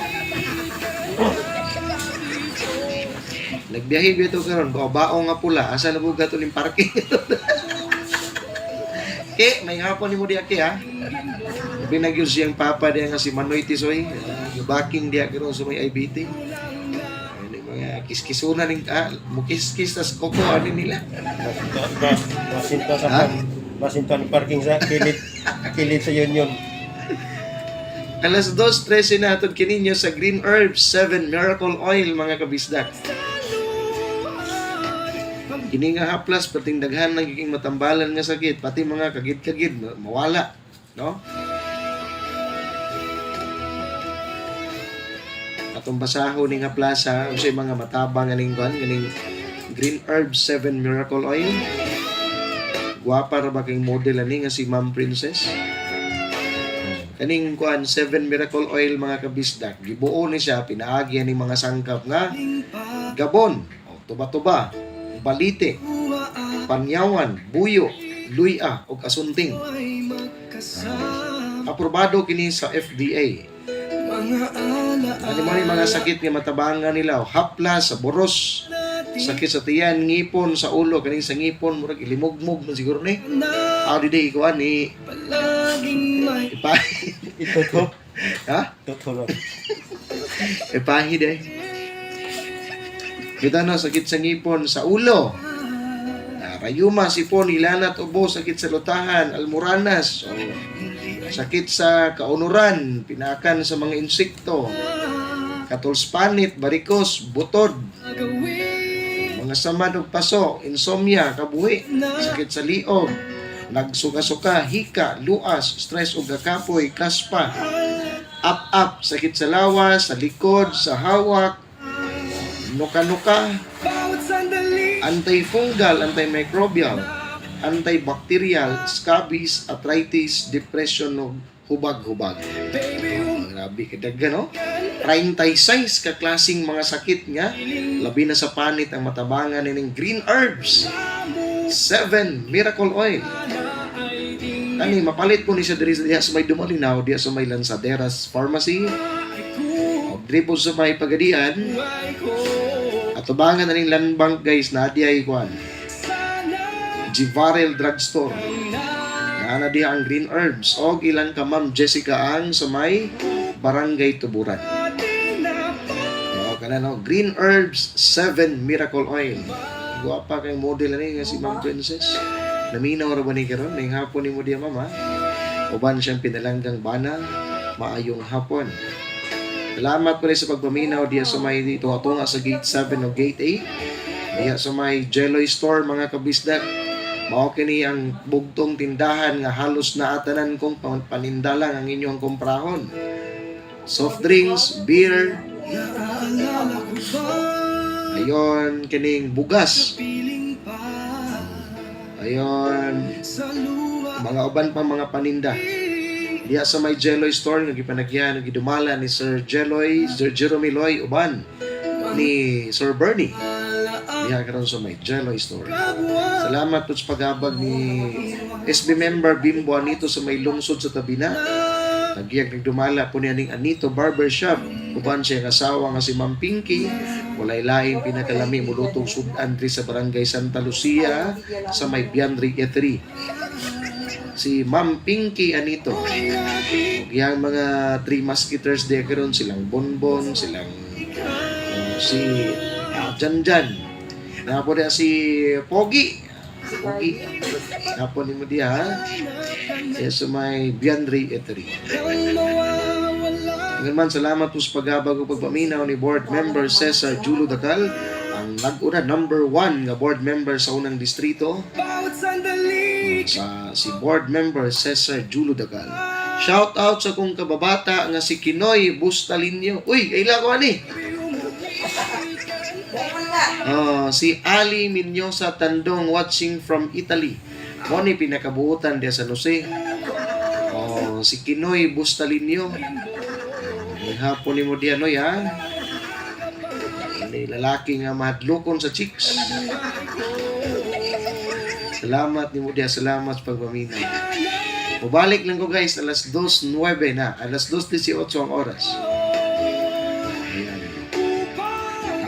Nagbiyahe biya to karon, bao nga pula, asa na bugat uling parking. Ke, may hapon nimo diya ke ha. Binagyo siyang papa diya nga si Manoy Tisoy, backing diya karon sa may IBT. Ano yung mga kiskisunan ning ah, mukiskis tas koko ani nila. Masinto sa Ha? Masinto ang parking sa kilid kilid sa Union. Alas 2:13 na atod kininyo sa Green Herbs 7 Miracle Oil mga kabisdak. Kini nga haplas pating daghan nagiging matambalan nga sakit pati mga kagid-kagid mawala, no? Atong basahon ni nga plaza unsay mga matabang aning kuan ganing Green Herbs 7 Miracle Oil. Gwapa ra ba kay model ani nga si Ma'am Princess? Kaning kuan 7 Miracle Oil, mga kabisdak, gibuo ni siya pinaagi ni mga sangkap nga gabon, o tuba-tuba, balite, panyawan, buyo, luya ug asunting. Aprobado kini sa FDA. Ano mo ni mga sakit nga matabangan nila, hapla sa boros, sakit sa tiyan, ngipon sa ulo, kaning sa ngipon murag ilimugmog man siguro ni. Ah, di day kuan ni ipa Ito to. Ha? Ito to. Ipahid eh. Kita na, sakit sa ngipon, sa ulo. Ah, rayuma, sipon, hilanat, ubo, sakit sa lutahan, almoranas, o, sakit sa kaunuran, pinakan sa mga insekto, katulspanit, barikos, butod, mga samad og paso, insomnia, kabuhi, sakit sa liog, nagsuka-suka, hika, luas, stress ug kakapoy, kaspa, up-up, sakit sa lawas, sa likod, sa hawak, nuka-nuka, antifungal, antimicrobial, antibacterial, scabies, arthritis, depression, ug hubag-hubag. Oh, grabe kadaga, no? 36 ka klaseng mga sakit nga, labi na sa panit ang matabangan nining green herbs. 7 Miracle Oil. Ani mapalit ko ni siya diri diha sa may Dumalinaw, diha sa may Lanzaderas Pharmacy. O diri po sa may Pagadian. Atubangan na ning land bank, guys, na di ay kuan. Givarel Drugstore. Naa na diha ang green herbs og ilang ka Ma'am Jessica ang sa may Barangay Tuburan. O kana, no, Green Herbs 7 Miracle Oil. Guwapa kay model ani nga si Ma'am Princess. Naminaw ra ba ni karon? Ning hapon nimo diya, mama. Uban siyang pinalanggang bana. Maayong hapon. Salamat po rin sa pagpaminaw diya sa may tunga-tunga sa Gate 7 o Gate 8. Diya sa may Jeloy Store, mga kabisdak. Mao kini ang bugtong tindahan nga halos naatanan kong paninda lang ang inyong komprahon. Soft drinks, beer, ayon kining bugas. Ayon mga uban pa mga paninda. Diya sa may Jeloy Store nga gipanagyan nga gidumala ni Sir Jeloy, Sir Jeremy Loy uban ni Sir Bernie. Diha karon sa may Jeloy Store. Salamat po sa paghabag ni SB member Bimbo Anito sa may lungsod sa Tabina. Tagiyag nagdumala po niya ning Anito Barbershop. Uban siya ang asawa nga si Ma'am Pinky. Walay laing pinakalami mulutong sudan diri sa Barangay Santa Lucia sa may Biandri E3. Si Ma'am Pinky Anito. Ug iyang mga Three Musketeers diya karon, silang Bonbon, silang si Janjan. Napo diya si Pogi. Pogi. Napo nimo diya ha. Diya sa may Biandri Eatery. Ngayon man, salamat po sa paghabag o pagpaminaw ni Board Member Cesar Julo Dacal, ang nag-una number 1 nga board member sa unang distrito, sa si Board Member Cesar Julo Dacal. Shout out sa kong kababata nga si Kinoy Bustalinyo. Uy, kaila ko ani. Oh, si Ali Minyosa Tandong watching from Italy. Mo ni pinakabuotan diya sa Jose. Oh, si Kinoy Bustalinyo. May hapon nimo diya, noy, ha. Ini lalaki nga mahadlokon sa chicks. Salamat nimo diya, salamat sa pagpaminaw. Mubalik lang ko, guys, alas 2.09 na. Alas 2.18 ang oras. Ayan.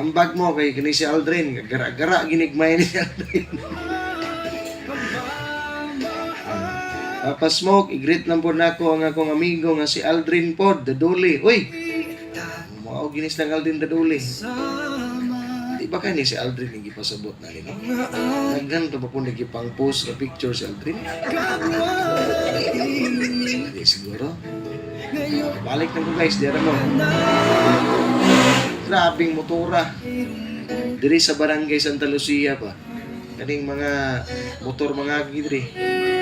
Ambag mo kay kini si Aldrin, gara-gara ginigmay ni si Aldrin. Papa Smoke, i-greet lang po nako ang akong amigo nga si Aldrin pod, Daduli. Uy! Mao ginis lang Aldrin Daduli. Di ba kani si Aldrin ang gipasabot na nino? Daghan to pa po nagipang post na picture si Aldrin? Hindi siguro. Balik na ko, guys, dira mo. Grabing motora. Diri sa Barangay Santa Lucia pa. Kaning mga motor mga diri.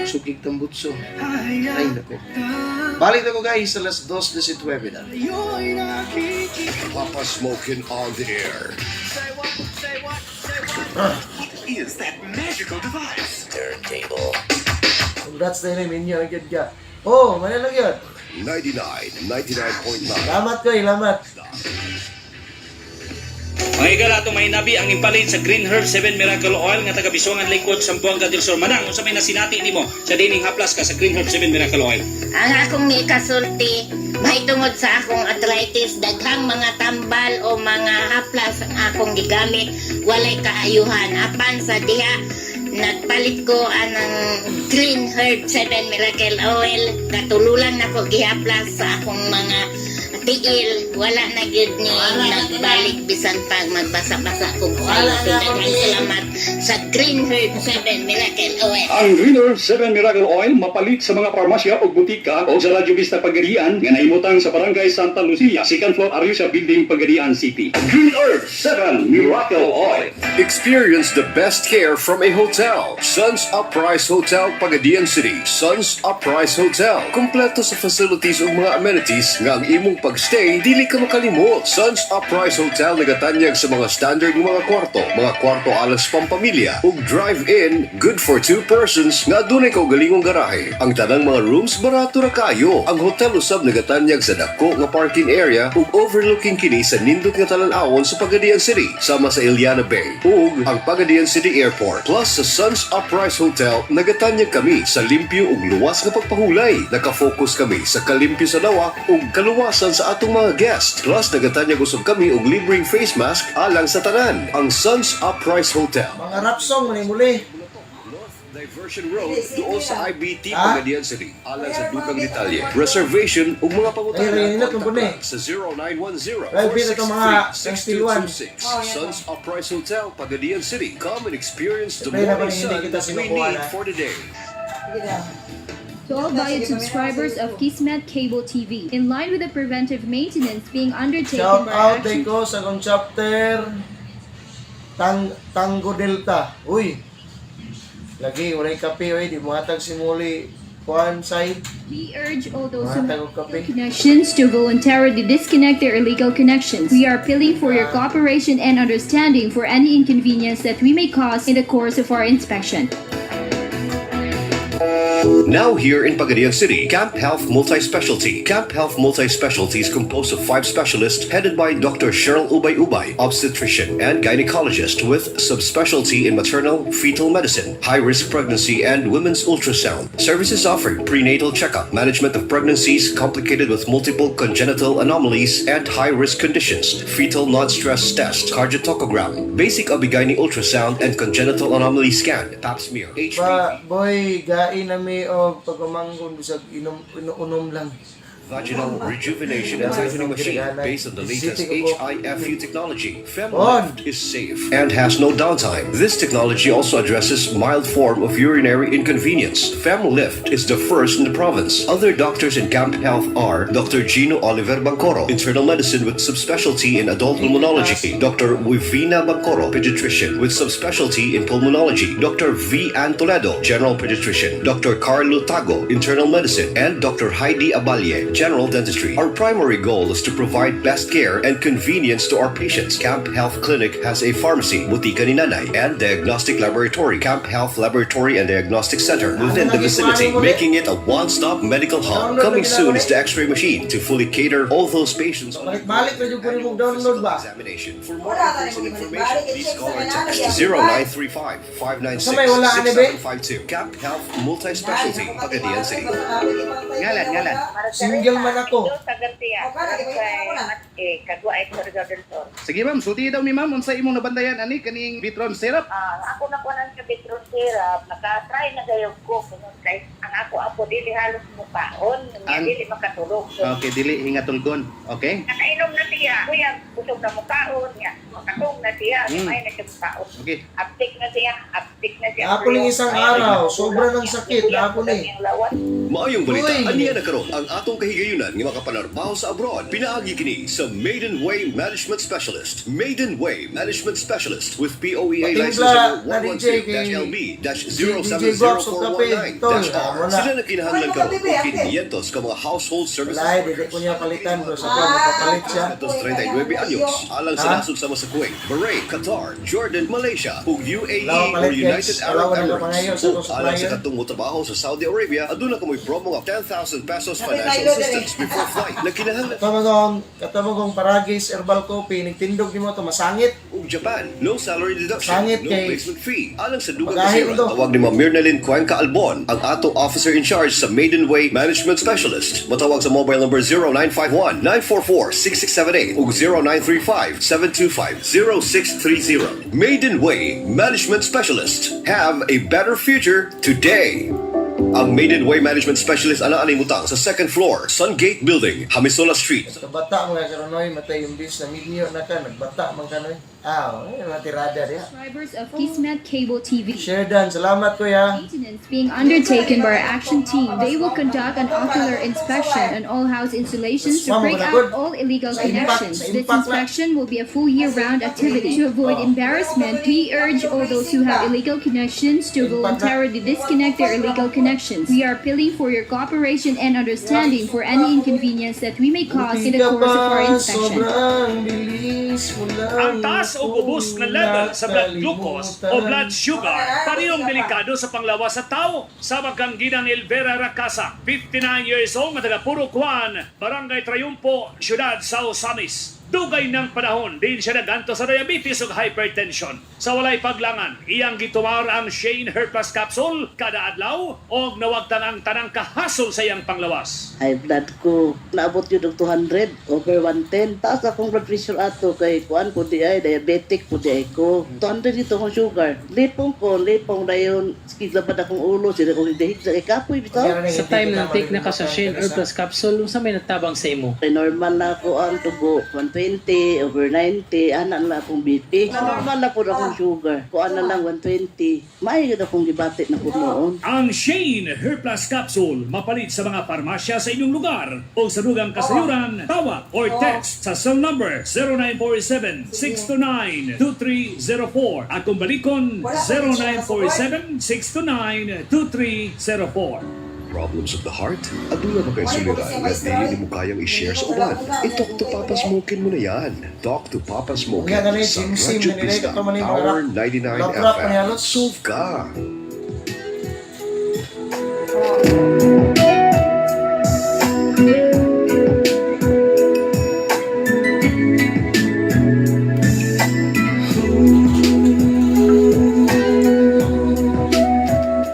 Sukig tambutso. Ay nako. Balik na ko, guys, alas 2.19 na. Papa Smokin on the air. Is that magical device? Congrats na yun, minyo. Ang ka. Oh, mana lang yun. 99, 99.9. Salamat ko, salamat. Mga higala atong mahinabi ang impalit sa Green Herb 7 Miracle Oil nga taga Bisuangan Lingkod Sambuanga del Sur. Manang, unsa may nasinati nimo sa dining haplas ka sa Green Herb 7 Miracle Oil? Ang akong ikasulti, mahitungod sa akong arthritis, daghang mga tambal o mga haplas ang akong gigamit, walay kaayuhan. Apan sa diha, nagpalit ko anang Green Herb 7 Miracle Oil, katululan nako gihaplas sa akong mga tiil, wala na gyud ni nagbalik bisan pag magbasa-basa ko Wala na akong Daghang tiil. salamat sa Green Herb 7 Miracle Oil. Ang Green Herb 7 Miracle Oil mapalit sa mga parmasya o butika o sa Radyo Vista Pagadian nga nahimutang sa Barangay Santa Lucia, second floor Ariosa Building, Pagadian City. Green Herb 7 Miracle Oil. Experience the best care from a hotel. Suns Uprise Hotel, Pagadian City. Suns Uprise Hotel. Kompleto sa facilities ug mga amenities nga ang imong pagstay dili ka makalimot. Suns Uprise Hotel nagatanyag sa mga standard nga mga kwarto alang sa pampamilya ug drive-in good for two persons nga adunay kaugalingong garahe. Ang tanang mga rooms barato ra kayo. Ang hotel usab nagatanyag sa dako nga parking area ug overlooking kini sa nindot nga talan-awon sa Pagadian City sama sa Iliana Bay ug ang Pagadian City Airport. Plus sa Suns Uprise Hotel nagatanyag kami sa limpyo ug luwas nga pagpahulay. Nakafocus kami sa kalimpyo sa lawa ug kaluwasan sa atong mga guest. Plus nagatanyag usab kami og libreng face mask alang sa tanan. Ang Suns Uprise Hotel. Mga rap song, muli muli. Diversion Road doon sa IBT Ha? Pagadian City alang sa Dukang Detalye. Reservation ug mga pangutana Ay, rin, contact kumpuni. lang sa 0910 Well, bita itong mga 463 6226. Suns Uprise Hotel, Pagadian City. Come and experience the Play na morning ba hindi sun kita that we sinukuha need na? for the day. Sige na. To all valued subscribers of Kismet Cable TV, in line with the preventive maintenance being undertaken Shout by out Action day ko sa akong chapter Tango Delta. Uy. Lagi walay kape oy, di mo hatag si Muli kuan side. We urge all those who Mga have tagong kape. connections to voluntarily disconnect their illegal connections. We are appealing for your cooperation and understanding for any inconvenience that we may cause in the course of our inspection. Now here in Pagadian City, Camp Health Multi-Specialty. Camp Health Multi-Specialty is composed of 5 specialists headed by Dr. Cheryl Ubay Ubay, obstetrician and gynecologist with subspecialty in maternal fetal medicine, high-risk pregnancy, and women's ultrasound. Services offered: prenatal checkup, management of pregnancies complicated with multiple congenital anomalies and high-risk conditions, fetal non-stress test, cardiotocogram, basic obigyne ultrasound and congenital anomaly scan, pap smear, HPV. Ba, boy, gain na mi og pagumanggon bisag inom inuunom lang. Vaginal rejuvenation and tightening machine based on the latest HIFU technology. FemLift is safe and has no downtime. This technology also addresses mild form of urinary inconvenience. FemLift is the first in the province. Other doctors in Camp Health are Dr. Gino Oliver Bancoro, internal medicine with subspecialty in adult pulmonology, Dr. Wivina Bancoro, pediatrician with subspecialty in pulmonology, Dr. V. Ann Toledo, general pediatrician, Dr. Carlo Tago, internal medicine, and Dr. Heidi Aballe, general dentistry. Our primary goal is to provide best care and convenience to our patients. Camp Health Clinic has a pharmacy, Butika ni Nanay, and diagnostic laboratory, Camp Health Laboratory and Diagnostic Center within the vicinity, making it a one-stop medical hub. Coming soon is the X-ray machine to fully cater all those patients on Balik-balik ra jud ko nimong download ba? examination. For more Wala ka information, rin balik-balik. please I-check call sa or kanila, text gyapon 0935 Sa may wala ani, be? 596 6752. Camp Health Multi-Specialty, Pagadian City. Ngalan, ngalan. Single man ako. Eh, kagwa ay Surigao del Sur. Sige ma'am, sulti daw mi ma'am unsa imong nabantayan ani kaning Vitron syrup? Ah, ako na kunan sa Petron syrup, naka-try na gayog ko kuno kay ang ako apo dili halos mukaon, Ang- dili makatulog. So, Okay, dili hingatulgon. Okay? Nakainom na siya, kuya, busog na mukaon niya. Makatong na siya, may na siya mukaon. Okay. Aptik na siya, aptik na siya. Naapol yung isang araw, sobra ng sakit, naapol eh. Maayong balita, Uy! aniya na karon ang atong kahigayunan nga makapanarbaho sa abroad. Pinaagi kini sa Maiden Way Management Specialist. Maiden Way Management Specialist with POEA Patimpla license number na DJ kay DJ Box og kape, tol. 112-LB-070419-R. Ah, wala. Sila na kinahanglan Wala karon mo og kape, ate. 500 ka mga household services Wala, dili ko niya palitan bro sa ko makapalit siya. 39 anyos alang sa Ha? nasod sama sa sa Kuwait, Bahrain, Qatar, Jordan, Malaysia ug UAE Wala or palit, United guys. Arab Wala ko Emirates. pangayo sa Ug atong alang sa supplier. katong motrabaho sa Saudi Arabia, aduna kamoy promo nga ₱10,000 Sabi, financial Milo, dali. assistance before flight. Nagkinahanglan Katamagong Paragis Herbal Coffee, nagtindog nimo to masangit. ug Japan, no salary deduction, Sangit no kay- placement fee. Alang sa dugang Pagahi kasiran, mo to. tawag ni Ma'am Mirnalyn Cuenca Albon, ang ato officer in charge sa Maiden Way Management Specialist. Matawag sa mobile number 0951-944-6678 ug 0935-725-0630. Maiden Way Management Specialist. Have a better future today. Ang Maiden Way Management Specialist ana ani mutang sa second floor, Sungate Building, Hamisola Street. Kabata mo nga karon oy, matay yung bis na minyo na ka, nagbata man ka noy. Ah, ay, mga tirada diha. Subscribers of Kismet Cable TV. Share dan, salamat kuya. Maintenance being undertaken by our action team. They will conduct an ocular inspection on all house installations to break out all illegal Sa impact, connections. sa This impact na. inspection will be a full year-round activity. To avoid embarrassment, we urge all those who have illegal connections to voluntarily disconnect their illegal connections. We are appealing for your cooperation and understanding for any inconvenience that we may cause in Buti the ka course of our pa, inspection. sobrang bilis mo lang Ang taas o ubos nga level sa blood glucose o blood sugar parehong delikado sa panglawas sa tao. Sama kang Ginang Elvera Racasa, 59 years old, nga taga Puro Juan, Barangay Triumpo, Siyudad sa Osamis. Dugay ng panahon, din siya naganto sa diabetes ug hypertension. Sa walay paglangan, iyang gitumar ang Shane Herpes Capsule kada adlaw og nawagtan ang tanang kahasol sa iyang panglawas. High blood ko. Naabot yun og 200 over 110. Taas akong blood pressure ato kay kuan ko di ay diabetic ko di ay ko. 200 dito akong sugar. Lipong ko, lipong dayon skiglaban akong ulo sila kong dihig sa kapoy bitaw. Sa time na take na ka sa Shane Herb Plus Capsule, unsa may natabang sa imo? Kay normal na ako ang dugo 120 over 90 ana na akong BP. Normal na po akong sugar. Kuan na lang 120. Maayo yun akong gibati na ko noon. Ang Shane Herplas Capsule mapalit sa mga parmasya sa inyong lugar o sa dugang kasayuran, tawag or text sa cell number 0947-629-2304 at kung balikon 0947-629-2304. Problems of the heart? Aduna ba kay suliran nga dili nimo kayang i-share sa uban? I-talk to Papa Smokin mo na yan. Talk to Papa Smokin Nga ganun, sa sim sim Radyo na nila, Pista, ito man yung mga Power rap. 99 Rap, rap FM. ni halos. Solve ka!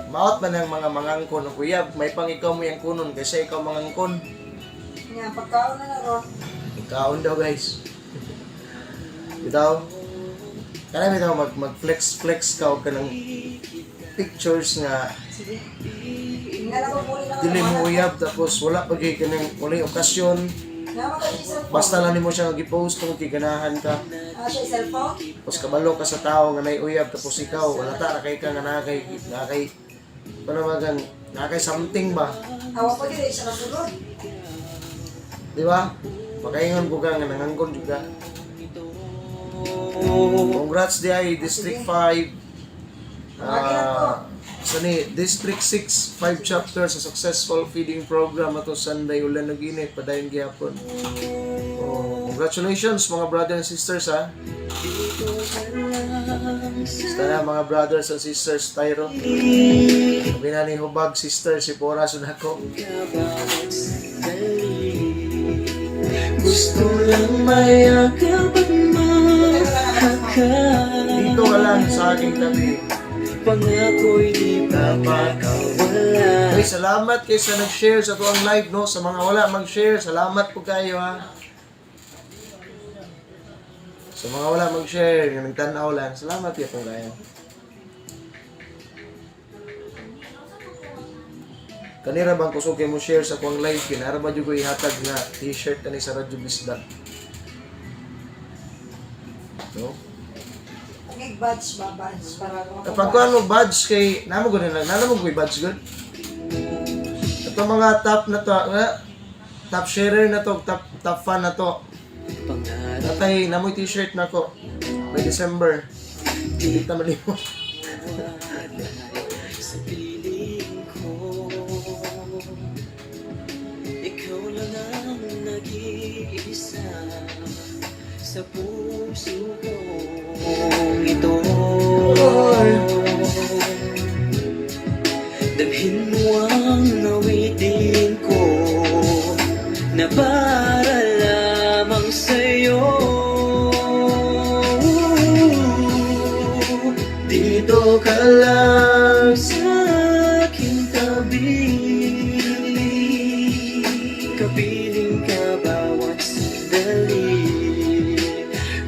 Maot man ang mga mangangkon o kuya, may pang ikaw mo yung kunon kaysa ikaw mangangkon. Nga, pagkaon na na ron. Kaon daw guys. Bitaw. Kana bitaw mag flex flex ka og kanang pictures nga Sige. Nga lang ko muli na dili mo uyab tapos wala pa gyud kanang walay okasyon. Nama ka siya cellphone. Basta lang nimo siya gi-post kung giganahan ka. Ah, siya cellphone? Tapos kabalo ka sa tao nga nay uyab tapos ikaw wala ta ra kay ka nga naa kay panawagan naa kay something ba, Awa ko dili siya kasulod. di ba? Makaingon ko ka nga nangangkon jud ka. Congrats di ay District 5. Ah, sa ni District 6, 5 chapters sa successful feeding program ato Sunday ulan ug init padayon gihapon. Oh, congratulations mga brothers and sisters ha. Basta na mga brothers and sisters Tyro. Sabi na ni Hubag sister si Pora Sunako. Gusto lang mayakap at mahakap. Dito ka lang sa aking tabi. Pangako'y di pakakawala. Uy, salamat kay sa nag-share sa tuang live, no? Sa mga wala mag-share, salamat po kayo, ha? Sa mga wala mag-share, yung nagtanaw lang, salamat kayo po kayo. Kanira bang kusog kay mo share sa kuang live, kinara ba jud ko ihatag nga t-shirt ani sa Radyo Bisda? No? Ang badge ba? Badge para Kapag kuan mo badge kay namo gud na namo ko badge gud. Ito mga top na to, nga, top sharer na to, top top fan na to. Natay namoy t-shirt na ko. By December. Hindi ta malimot. Sa piling ko, ikaw lang ang nag-iisa sa puso ko. Damhin mo ang awitin ko na para lamang sa'yo. Dito ka lang sa aking tabi, kapiling ka bawat sandali.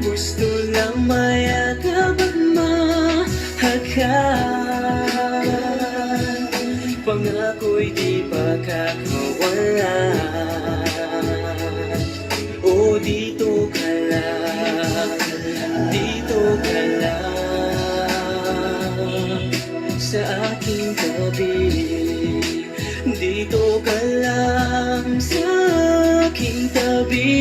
Gusto lang mayakap at mahagkan. Pangako'y di pakakawalan. O dito ka lang, dito ka lang sa aking tabi. Dito ka lang sa aking tabi.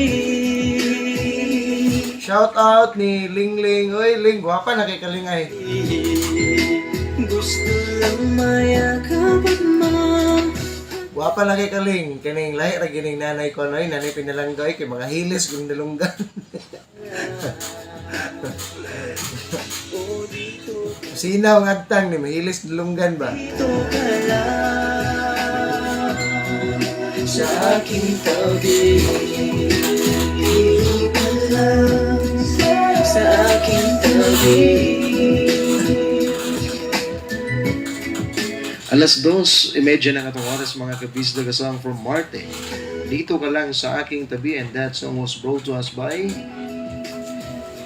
Shout out ni Lingling. Oy, Ling, gwapa na kay Kalingay. Gusto lang mayakap at Gwapa na kay Kaling. Kaning lahi ra gining nanay ko noy, nanay pinalanggay kay mga hilis kung nalunggan. Sinaw ang agtang ni mahilis nalunggan ba? Dito ka lang sa aking tabi. Dito ka lang sa aking tabi. 2:30 na katong oras, mga kabisdag, a song from Marte. Dito ka lang sa aking tabi, and that song was brought to us by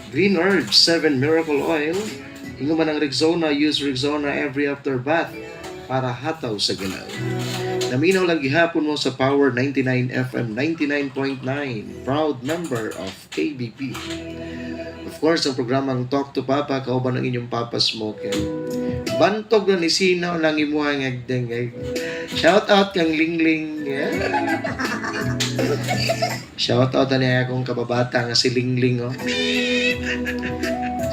Green Herbs 7 Miracle Oil. Ingon man ang Rexona, use Rexona every after bath para hataw sa galaw. Naminaw lang gihapon mo sa Power 99 FM 99.9, proud member of KBP. Of course, ang programang Talk to Papa, kauban ang inyong Papa Smoker. Bantog na ni Sinaw lang imuha nga agdang. Shout out kang Lingling. Yeah. Shout out na akong kababata nga si Lingling oh.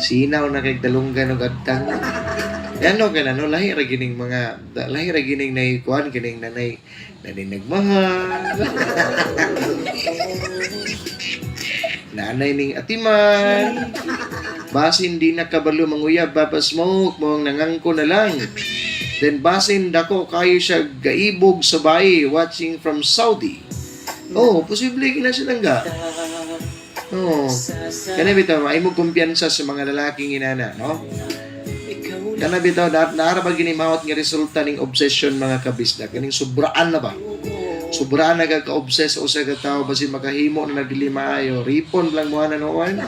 Sinaw na kay dalunggan og agtang. Yan no kana no, lahi ra gining mga lahi ra gining nay kuan kining nanay nanay nagmahal. Nanay ning atiman. Basin di na kabalo manguyab, Papa Smoke, mong nangangko na lang. Then basin dako kayo siya gaibog sa bayi watching from Saudi. Oh, posible kina siya langga. Oh. Kana bitaw maimo kumpiyansa sa mga lalaking inana, no? Kana bitaw na naara ba gini maot nga resulta ning obsession, mga kabisda, kaning sobraan na ba? Sobraan na ka ka-obsess o sa ka tao basin makahimo na nagdili maayo, ripon lang mo na noon.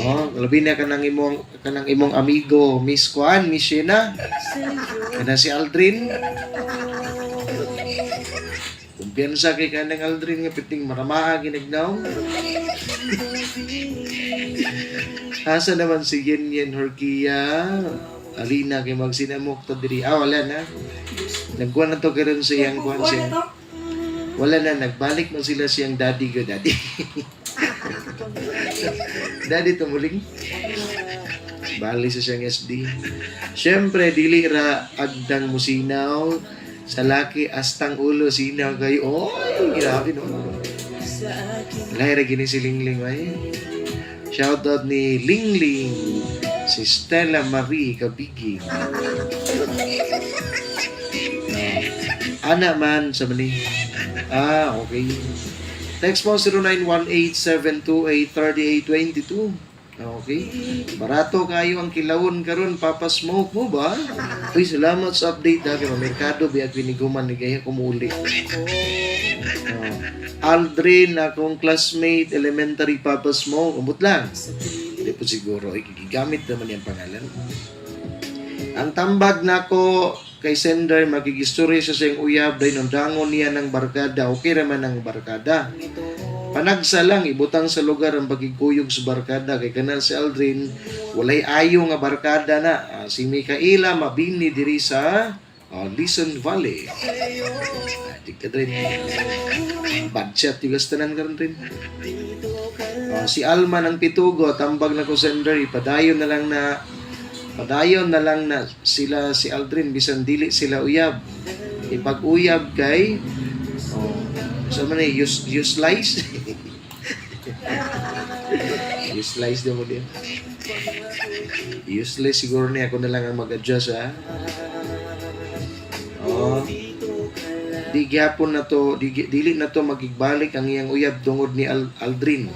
Oh, labi na kanang imong amigo Miss Kuan, Miss Sheena. Kana si Aldrin. Kumpiyansa kay kanang Aldrin nga piting maramaa ginagnaw. Asa naman si Yen Yen Horquia? Alina kay magsinamok ta diri. Ah, wala na. Nagkuan na to karon sa iyang kuan siya. Wala na, nagbalik man sila siyang daddy go daddy. Daddy tumuling. Bali sa siyang SD. Siyempre, dili ra agdang musinaw sa laki astang ulo sinaw kayo. Oy, grabe no. Lahi ra gini si Lingling ay. Shout out ni Lingling, si Stella Marie Kabiging. Ana man sa mani. Ah, okay. Text mo 0918-728-3822. Okay. Barato kayo ang kilawon karon, Papa Smoke mo ba? Uy, salamat sa update ha. Kay Merkado biag piniguman ni gaya kumuli. Oh. Aldrin, akong classmate, elementary, Papa Smoke. Umot lang. Hindi po siguro. Ay, gigamit naman yung pangalan. Ang tambag nako kay sender, makigistorya siya sa iyang uyab dahil nung dangon niya ng barkada, okay raman ang barkada. Panagsa lang, ibutang sa lugar ang pagiguyog sa barkada. Kay kanal si Aldrin, walay ayo nga barkada na. Ah, si Mikaela Mabini diri sa Lison Valley. Ah, di ka rin. Bad chat yung tanan karon rin. Oh, si Alma ng Pitugo, tambag na ko sender, ipadayon na lang na sila si Aldrin bisan dili sila uyab. Ipag-uyab kay oh, sa man eh, use use slice. Use slice daw mo diyan. Useless siguro niya. Ako na lang ang mag-adjust, ha? Oh. Di gyapon na to, di, dili na to magigbalik ang iyang uyab tungod ni Aldrin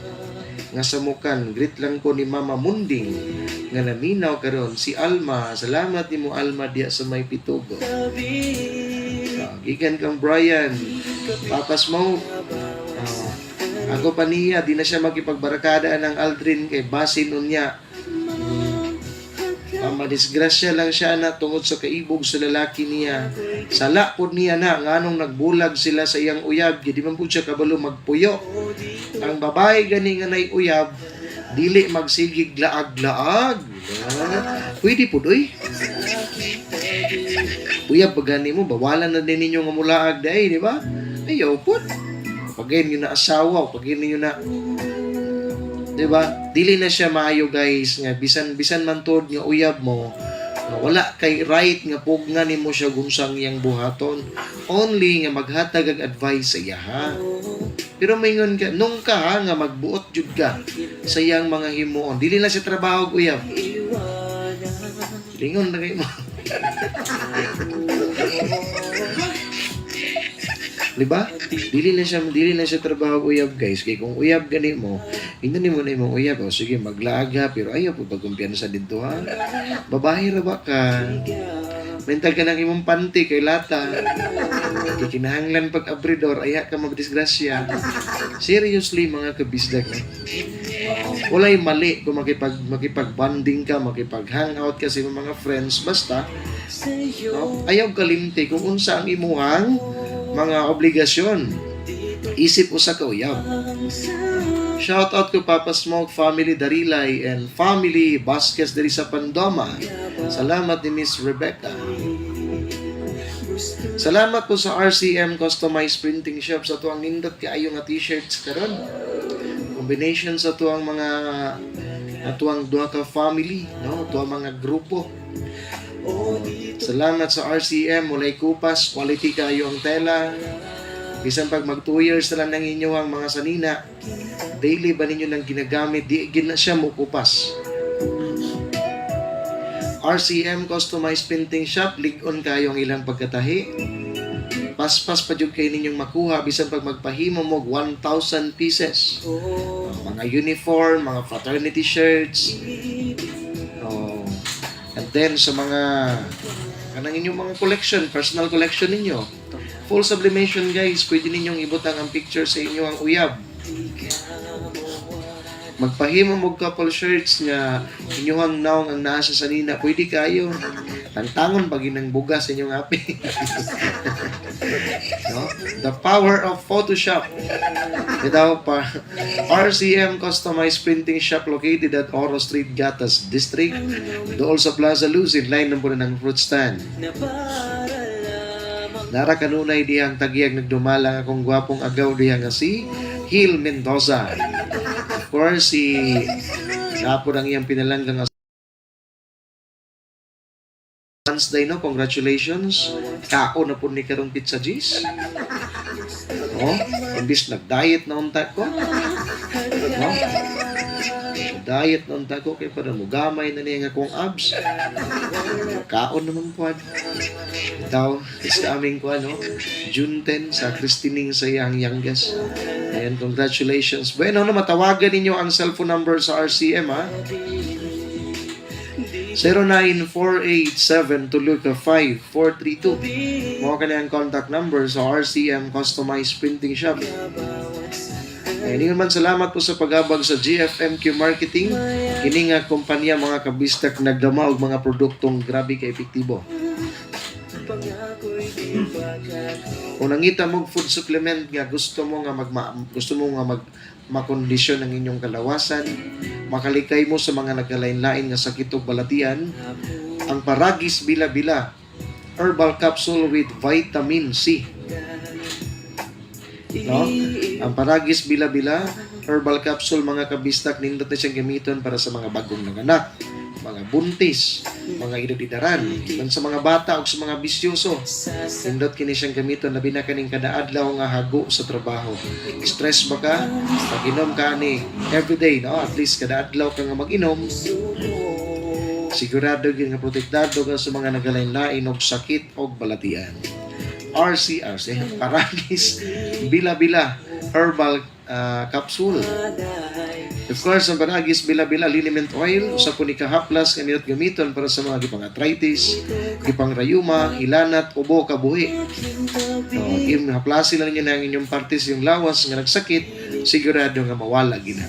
nga samukan. Greet lang ko ni Mama Munding nga naminaw karon, si Alma. Salamat nimo, Alma, diya sa may Pitugo. Ah, gikan kang Brian, Papa Smoke. Ah, ako pa niya, di na siya makipagbarakada ng Aldrin kay basin unya. Ah, madisgrasya lang siya na tungod sa kaibog sa lalaki niya. Sala pod niya na nganong nagbulag sila sa iyang uyab, di man pud siya kabalo magpuyo. Ang babae gani nga nay uyab, dili magsigig laag-laag. Ah, pwede pud oy. Uyab ba gani mo, bawalan na din ninyo nga mulaag dai, di ba? Ayaw pud. Pag ninyo na asawa, pag ninyo na, 'di ba? Dili na siya maayo, guys, nga bisan bisan man tuod nga uyab mo, nga wala kay right nga pugna nimo siya gunsang iyang buhaton. Only nga maghatag og advice sa iya, ha. Pero maingon ka nung ka ha, nga magbuot jud ka sa iyang mga himuon. Dili na siya trabaho og uyab. Lingon na kayo mo. Di ba? Dili na siya trabaho og uyab, guys. Kay kung uyab gani mo, hindi nimo na imong uyab. O sige, maglaag ha, pero ayaw po pagkumpiyansa dito, ha. Babae ra ba ka? Mental ka ng imong panty kay lata. Kay kinahanglan pag abridor, aya ka magdisgrasya. Seriously, mga kabisdag, no? Walay mali kung makipag-bonding ka, makipag-hangout ka sa imong mga friends, basta, no, ayaw kalimti kung unsa ang imuhang mga obligasyon. Isip usa ka uyab. Shout out ko, Papa Smoke, family Darilay and family Vasquez diri sa Pandoma. Salamat ni Miss Rebecca. Salamat po sa RCM Customized Printing Shop sa tuang nindot kaayo nga t-shirts karon. Combination sa tuang mga atuang duha ka family, no? Tuang mga grupo. Salamat sa RCM, walay kupas, quality kayo ang tela. Bisan pag mag 2 years na lang ng inyo ang mga sanina, daily ba ninyo nang ginagamit, di gina siya mo kupas. RCM Customized Printing Shop, lig-on kayo ang ilang pagkatahi. Paspas pa jud kay ninyong makuha bisan pag magpahimo mo og 1,000 pieces. Oh, mga uniform, mga fraternity shirts. Oh, and then sa mga kanang inyong mga collection, personal collection ninyo. Full sublimation, guys, pwede ninyong ibutang ang picture sa inyo ang uyab. Magpahimo mo couple shirts nga inyong naong ang naa sa sanina, pwede kayo. Tangtangon pag inang bugas sa inyong api. No? The power of Photoshop. Ito pa, RCM Customized Printing Shop located at Oro Street, Gatas District, dool sa Plaza Luzon, line ng ng fruit stand. Nara kanunay dihang tagiyag nagdumala akong gwapong agaw diha nga si Gil Mendoza. Of course, si Napod ang iyang pinalanggang Wednesday, no? Congratulations. Kao na po ni karong pizza G's. Oh, imbis nag-diet na unta ko. No? Diet na unta ko kay para mugamay na niya nga akong abs. Kaon naman po. Itaw, is aming ko ano, June 10 sa christening sa iyang youngest. Ayan, congratulations. Bueno, no, matawagan ninyo ang cellphone number sa RCM, ha? 09487 Tuluka 5432. Mao kani ang contact number sa RCM Customized Printing Shop. Ayun naman, salamat po sa paghabag sa GFMQ Marketing. Kini nga kumpanya, mga kabistak, nagdama og mga produktong grabe ka epektibo. Kung nangita mo food supplement nga gusto mo nga mag makondisyon ang inyong kalawasan, makalikay mo sa mga nagkalain-lain nga sakit ug balatian, ang Paragis Bila-Bila Herbal Capsule with Vitamin C. No? Ang Paragis Bila-Bila Herbal Capsule, mga kabistak, nindot na siyang gamiton para sa mga bagong nanganak, mga buntis, mga edad-edaran, man sa mga bata o sa mga bisyoso. Nindot kini siyang gamiton labi na kaning kada adlaw nga hago sa trabaho. Stress ba ka? Pag-inom ka ani everyday, no? At least kada adlaw ka nga mag-inom. Sigurado gyud nga protektado ka sa mga nagalain-lain og sakit og balatian. RCRC, Paragis Bila-Bila Herbal Capsule. Of course, ang Paragis Bila-Bila Liniment Oil, usa po ni kahaplas nga nindot gamiton para sa mga gipang arthritis, gipang rayuma, hilanat, ubo, kabuhi. No, im haplasin lang ninyo na ang inyong partes yung lawas nga nagsakit, sigurado nga mawala gina.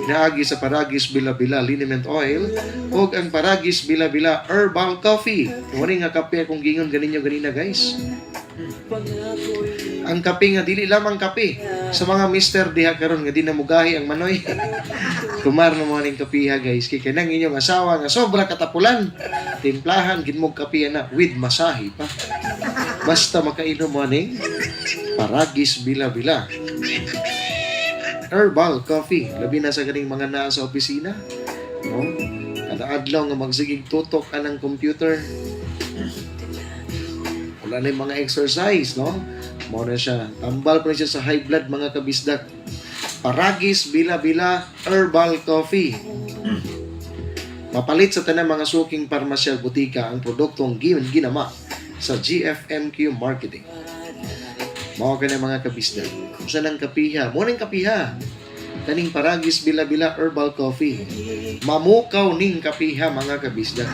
Pinaagi sa Paragis Bila-Bila Liniment Oil ug ang Paragis Bila-Bila Herbal Coffee. Wala nga kape akong gingon ganinyo ganina, guys. Ang kape nga dili lamang kape sa mga mister diha karon nga di na mugahi ang manoy. Kumar na mo ning kapiha, guys, kay kanang inyong asawa nga sobra katapulan. Timplahan gid mo kape na with masahe pa. Basta makainom mo ning Paragis Bila-Bila Herbal Coffee. Labi na sa ganing mga naa sa opisina. No? Kada adlaw nga magsigig tutok anang computer. Wala na yung mga exercise, no? Mao na siya. Tambal pa rin siya sa high blood, mga kabisdak. Paragis Bila-Bila Herbal Coffee. Mapalit sa tanang mga suking parmasya, butika ang produktong ginama sa GFMQ Marketing. Mao ka na, mga kabisdak. Usa nang kapiha. Mo ning kapiha. Kaning Paragis Bila-Bila Herbal Coffee. Mamukaw ning kapiha, mga kabisdak.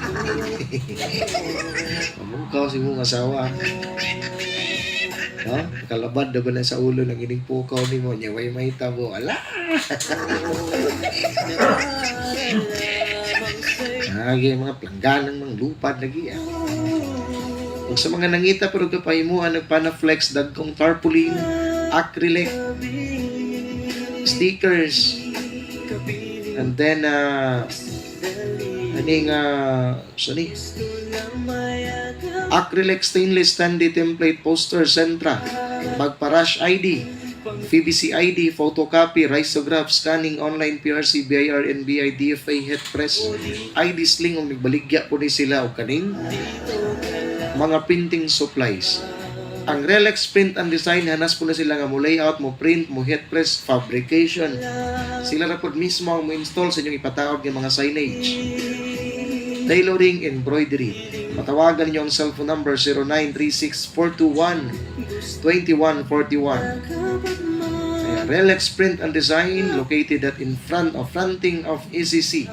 Mamukaw si mong asawa. No? Kalabad na ba na sa ulo ng ining pukaw nimo nya way mahitabo. Ala. Agi mga plangganang mga lupad lagi ah. Ug sa mga nangita pero kapahimuan nagpanaflex, dagkong tarpaulin, acrylic, stickers, and then aning sorry, acrylic stainless standee template poster sentra, magpa-rush ID, PBC ID, photocopy, risograph, scanning, online PRC, BIR, NBI, DFA, head press, ID sling, ug nagbaligya po ni sila og kaning mga printing supplies. Ang Relax Print and Design, hanas po na sila nga mo layout, mo print, mo heat press, fabrication. Sila ra pod mismo ang mo install sa inyong ipataod ng mga signage. Tailoring, embroidery. Matawagan niyo ang cellphone number 0936-421-2141. Ayan, Relax Print and Design, located at in front of fronting of ECC.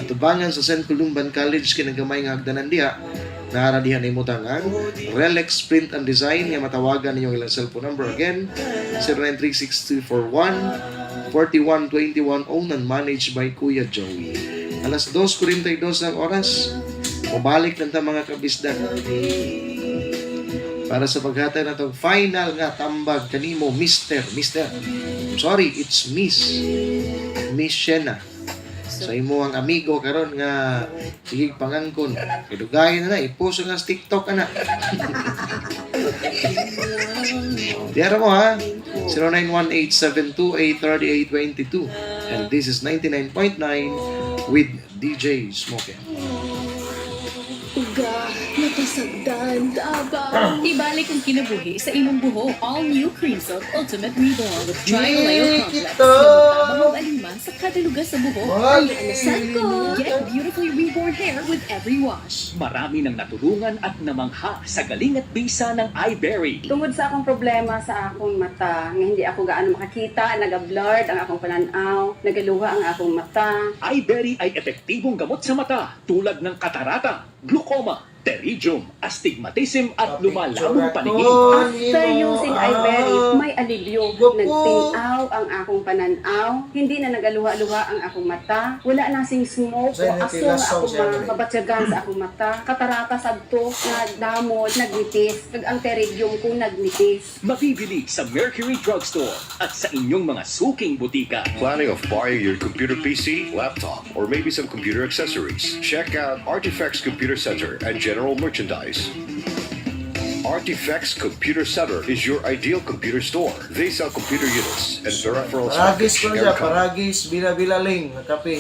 Atubangan sa St. Columban College, kinagamay nga hagdanan diha. Naara diha na imutang ang Relax Print and Design nga matawagan ninyo ang ilang cellphone number again 0936-241 4121, owned and managed by Kuya Joey. Alas 2:42 ng oras. Mubalik lang ta, mga kabisdak, para sa paghatag na itong final nga tambag kanimo, Mr. Mr. Sorry, it's Miss. Miss Shena. Sa imo ang amigo karon nga sige pangangkon. Kay dugayan na na, i-post nga sa TikTok ana. Diara mo ha. 0918-728-3822. And this is 99.9 with DJ Smoke. Uga, napasagdan, tabang. Ibalik ang kinabuhi sa imong buhok. All new Cream Silk Ultimate Reborn with Tri-Oleo Complex. Kita. Nga mutabang og alima sa kada lugar sa buhok. Balik. Alasan ko! Get beautifully reborn hair with every wash. Marami nang natulungan at namangha sa galing at bisa ng iBerry. Tungod sa akong problema sa akong mata, nga hindi ako gaano makakita, naga-blurred ang akong pananaw, nagaluha ang akong mata. iBerry ay epektibong gamot sa mata tulad ng katarata, glaucoma, pterygium, astigmatism at lumalabong paningin. After using iBerry, may alibyo. Nagtinaw ang akong pananaw, hindi na nagaluha-luha ang akong mata, wala na sing smoke o Sa aso tila nga song akong siya, Mary. mabatyagan sa akong mata. Katarata sadto nga damo, nagnitis. Kag ang pterygium ko nagnitis. Mabibili sa Mercury Drugstore at sa inyong mga suking butika. Planning of buying your computer PC, laptop, or maybe some computer accessories? Check out Artifacts Computer Center and General Merchandise. Artifacts Computer Center is your ideal computer store. They sell computer units and peripherals Paragis package ko siya, every kind. Paragis Bila-Bila Ling, nga kape.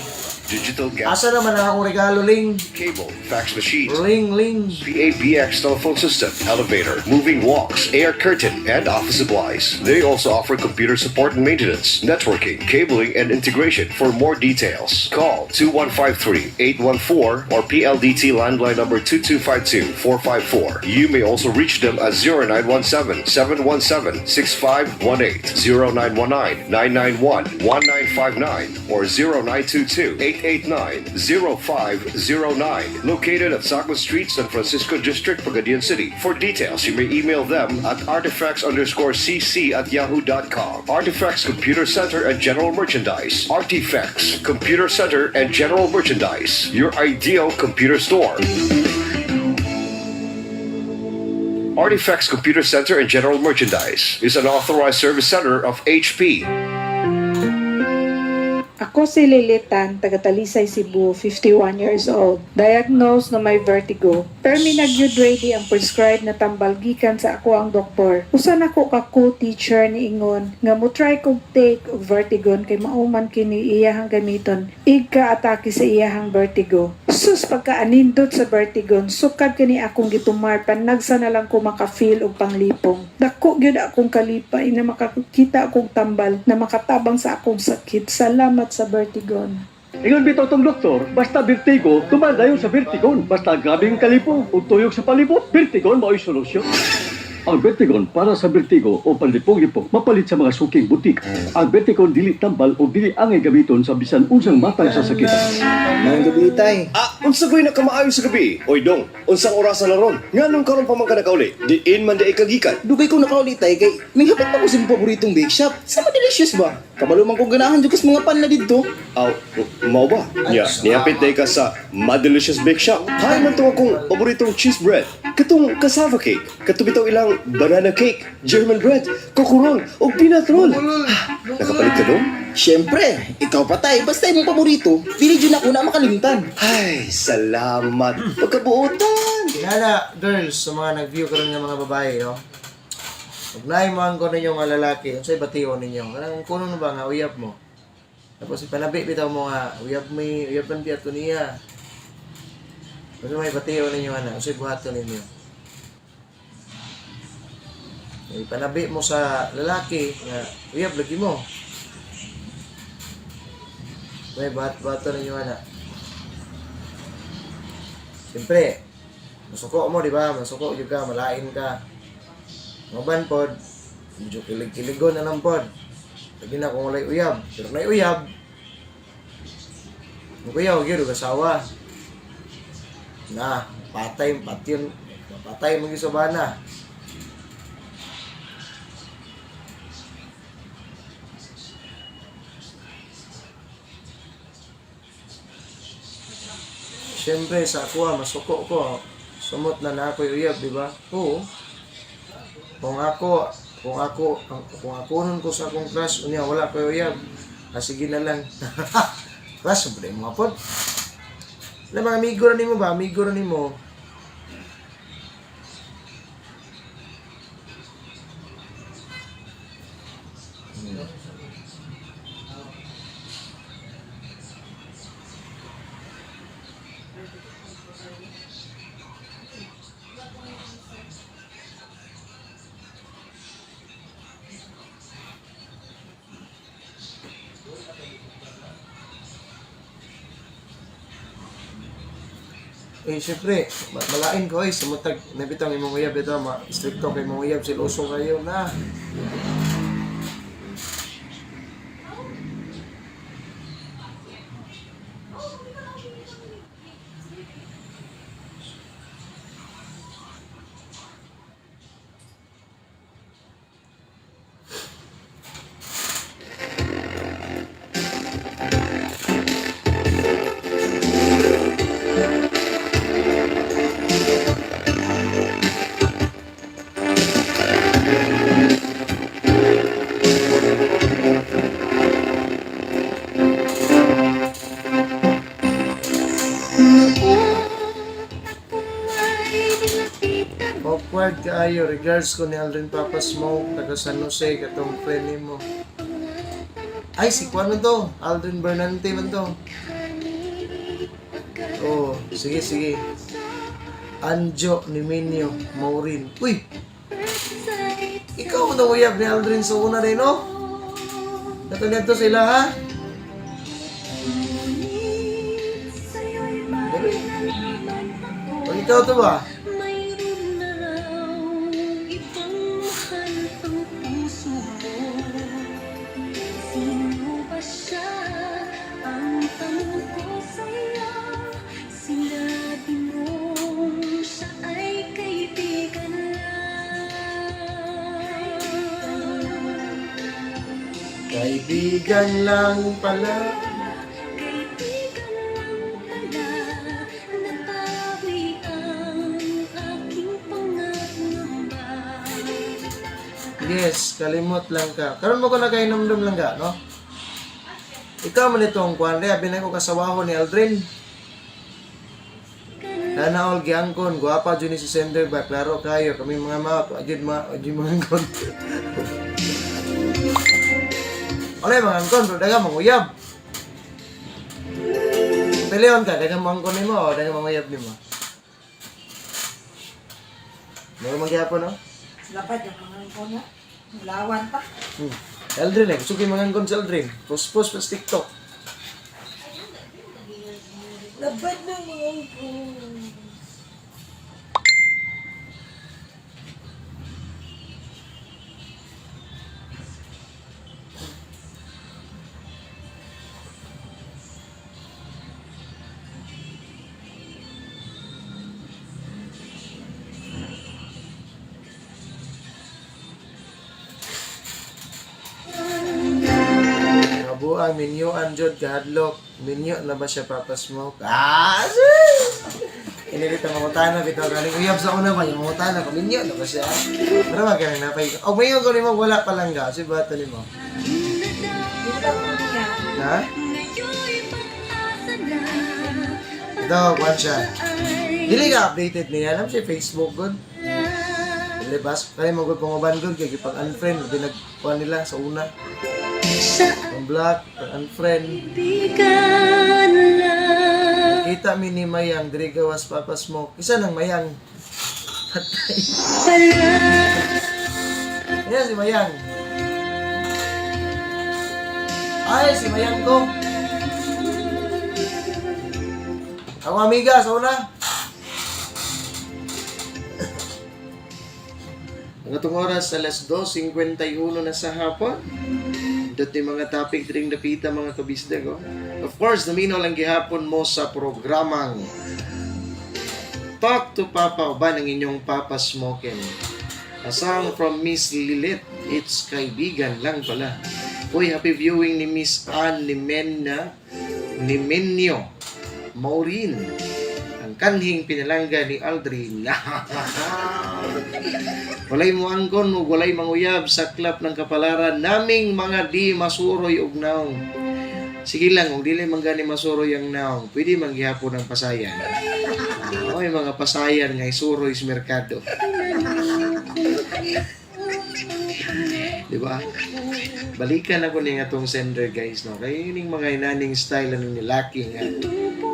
Digital gas Asa naman ang akong regalo, Ling? cable, fax machines, Ling, Ling. PABX telephone system, elevator, moving walks, air curtain, and office supplies. They also offer computer support and maintenance, networking, cabling, and integration. For more details, call 2153-814 or PLDT landline number 2252-454. You may also reach them at 0917-717-6518, 0919-991-1959, or 0922-889-0509. Located at Saco Street, San Francisco District, Pagadian City. For details, you may email them at artifacts_cc@yahoo.com. Artifacts Computer Center and General Merchandise. Artifacts Computer Center and General Merchandise. Your ideal computer store. Artifacts Computer Center and General Merchandise is an authorized service center of HP. Ako si Lilitan, taga Talisay, Cebu, 51 years old. Diagnosed na may vertigo. Permi nagyud ready ang prescribed na tambal gikan sa ako ang doktor. Usa nako ka co-teacher ni ingon nga mo try kog take og vertigon kay mauman kini iyahang gamiton. Igka atake sa iyahang vertigo. Sus, pagkaanindot sa vertigon, sukad kini akong gitumar, panagsa na lang ko maka-feel og panglipong. Dako gyud akong kalipay na makakita akong tambal na makatabang sa akong sakit. Salamat sa Vertigon. Ingon bitaw tong doktor, basta vertigo, tuman dayon sa Vertigon. Basta grabeng kalipong ug tuyok sa palibot, Vertigon mao'y solusyon. Ang Vertigon para sa vertigo o panlipong-lipong mapalit sa mga suking butik. Ang Vertigon dili tambal o dili angay gamiton sa bisan unsang matang sa sakit. Maayong gabi, tay. Ah, unsa ko'y nakamaayo sa gabi? Oy dong, unsang orasan na ron? Nganong karon pa man ka nakauli? Diin man di kagikan. Dugay ko nakauli, tay, kay minghapit pa ko sa imong paboritong bake shop. Sa Delicious ba? Kabalo man ko ganahan jud kas mga pan na didto. Aw, mao ba? Nya, nihapit day ka sa Madelicious Bake Shop. Hay man to akong paboritong cheese bread. Katong cassava cake, kato bitaw ilang banana cake, German bread, coco roll, ug peanut roll. Nakapalit ka dong? Siyempre, ikaw pa, tay, basta imong paborito, dili jud ako na makalimtan. Ay, salamat. Pagkabuotan. Kinala, girls, sa mga nag-view karon ng mga babae, no? Pag naimuhan ko ninyo nga lalaki, unsay bation ninyo? Kanang kuno na ba nga uyab mo? Tapos ipanabi bitaw mo nga uyab mi, uyab man biya to niya. Unsa may bation ninyo ana? Unsay buhaton ninyo? Ipanabi mo sa lalaki nga uyab lagi mo. May buhat-buhaton ninyo ana. Siyempre, masuko mo, di ba? Masuko jud ka, malain ka. Maban pod, medyo kilig-kiligon na lang pod. Lagi na kung walay uyab. Pero nay uyab, mukuyaw gyud og asawa. Na, patay, patyon, patay mo gyud sa bana. Siyempre, sa ako, masuko ko. Sumot na na ako'y uyab, di ba? Oo. Kung ako nun ko sa akong crush, unya, wala ko'y uyab. Ah, sige na lang. Crush, ba mga pod? Wala, mga amigo ra nimo ba? Amigo ra nimo. Eh, syempre, malain ko eh, sumutag, nabitang imong uyab ito, ma stricto kay imong uyab, siloso kayo na. Awkward kaayo. Regards ko ni Aldrin Papa Smoke, taga San Jose, katong friend nimo. Ay, si Juan man to. Aldrin Bernante man to. Oh, sige, sige. Anjo ni Minyo, Maureen. Uy! Ikaw mo uyab ni Aldrin sa una rin, no? Natulad to sila, ha? Dali. Pag ikaw to ba? Mayroon na raw ibang mahal ang puso mo. Sino ba siya? Ang tanong ko sa'yo. Sinabi mong siya ay kaibigan lang. Kaibigan lang pala. Kaibigan lang pala, napawi ang aking pangangamba. Yes, kalimot lang ka. Karon mo ko na kainomdom lang ka, no? Ikaw man itong kuan re, abi na ko kasawaho ni Aldrin. Sana all giangkon, guwapa jud ni si sender ba, klaro kayo kami mga map, ajud ma, ajud mga angkon. Wala yung mga angkon, pero daga manguyab. Piliyon ka, daga mo angkon nimo o daga manguyab nimo. Meron magyapon, no? Lapad yung mga ko na. Lawan pa. Aldrin eh, gusto ko yung mga angkon sa Aldrin. Post-post pa sa TikTok. Lapad ng mga ko. Kabuang minyuan jud kahadlok. Minyo na ba siya Papa Smoke? Ah! Sis! Inilit ang mangutana bitaw galing uyab sa una ba yung mangutana ko minyo na ba siya? Pero ba ganun na pa. O mayo ko nimo wala pa lang ga. Si bato nimo. Ha? Ito, kuwan siya. Dili ka updated niya. Alam siya Facebook good. Dili bas kaya mo gud panguban gud kay gipang unfriend di nagkuan nila sa una. Ang block, pang unfriend. Kaibigan lang. Kita mi ni Mayang diri gawas Papa Smoke. Isa nang Mayang. Patay. Ayan si Mayang. Ay, si Mayang ko. Ako amiga, sa una. Ang atong oras, alas 2:51 na sa hapon. Dati mga topic dring dapita mga kabisdag. Oh. Of course, naminaw lang gihapon mo sa programang Talk to Papa uban ang inyong Papa Smokin. A song from Miss Lilith, It's Kaibigan Lang Pala. Uy, happy viewing ni Miss Ann Nimena Nimenyo Maureen. Ang kanhing pinalangga ni Aldrin. Walay mo angkon ug walay manguyab sa klap ng kapalaran naming mga di masuroy og naong. Sige lang, kung dili man gani masuroy ang naong, pwede man gihapon ang pasayan. Oo, yung mga pasayan nga isuroy sa merkado. Di ba? Balikan ako ni atong sender guys no. Kay ining mga inaning style ano ni laki nga.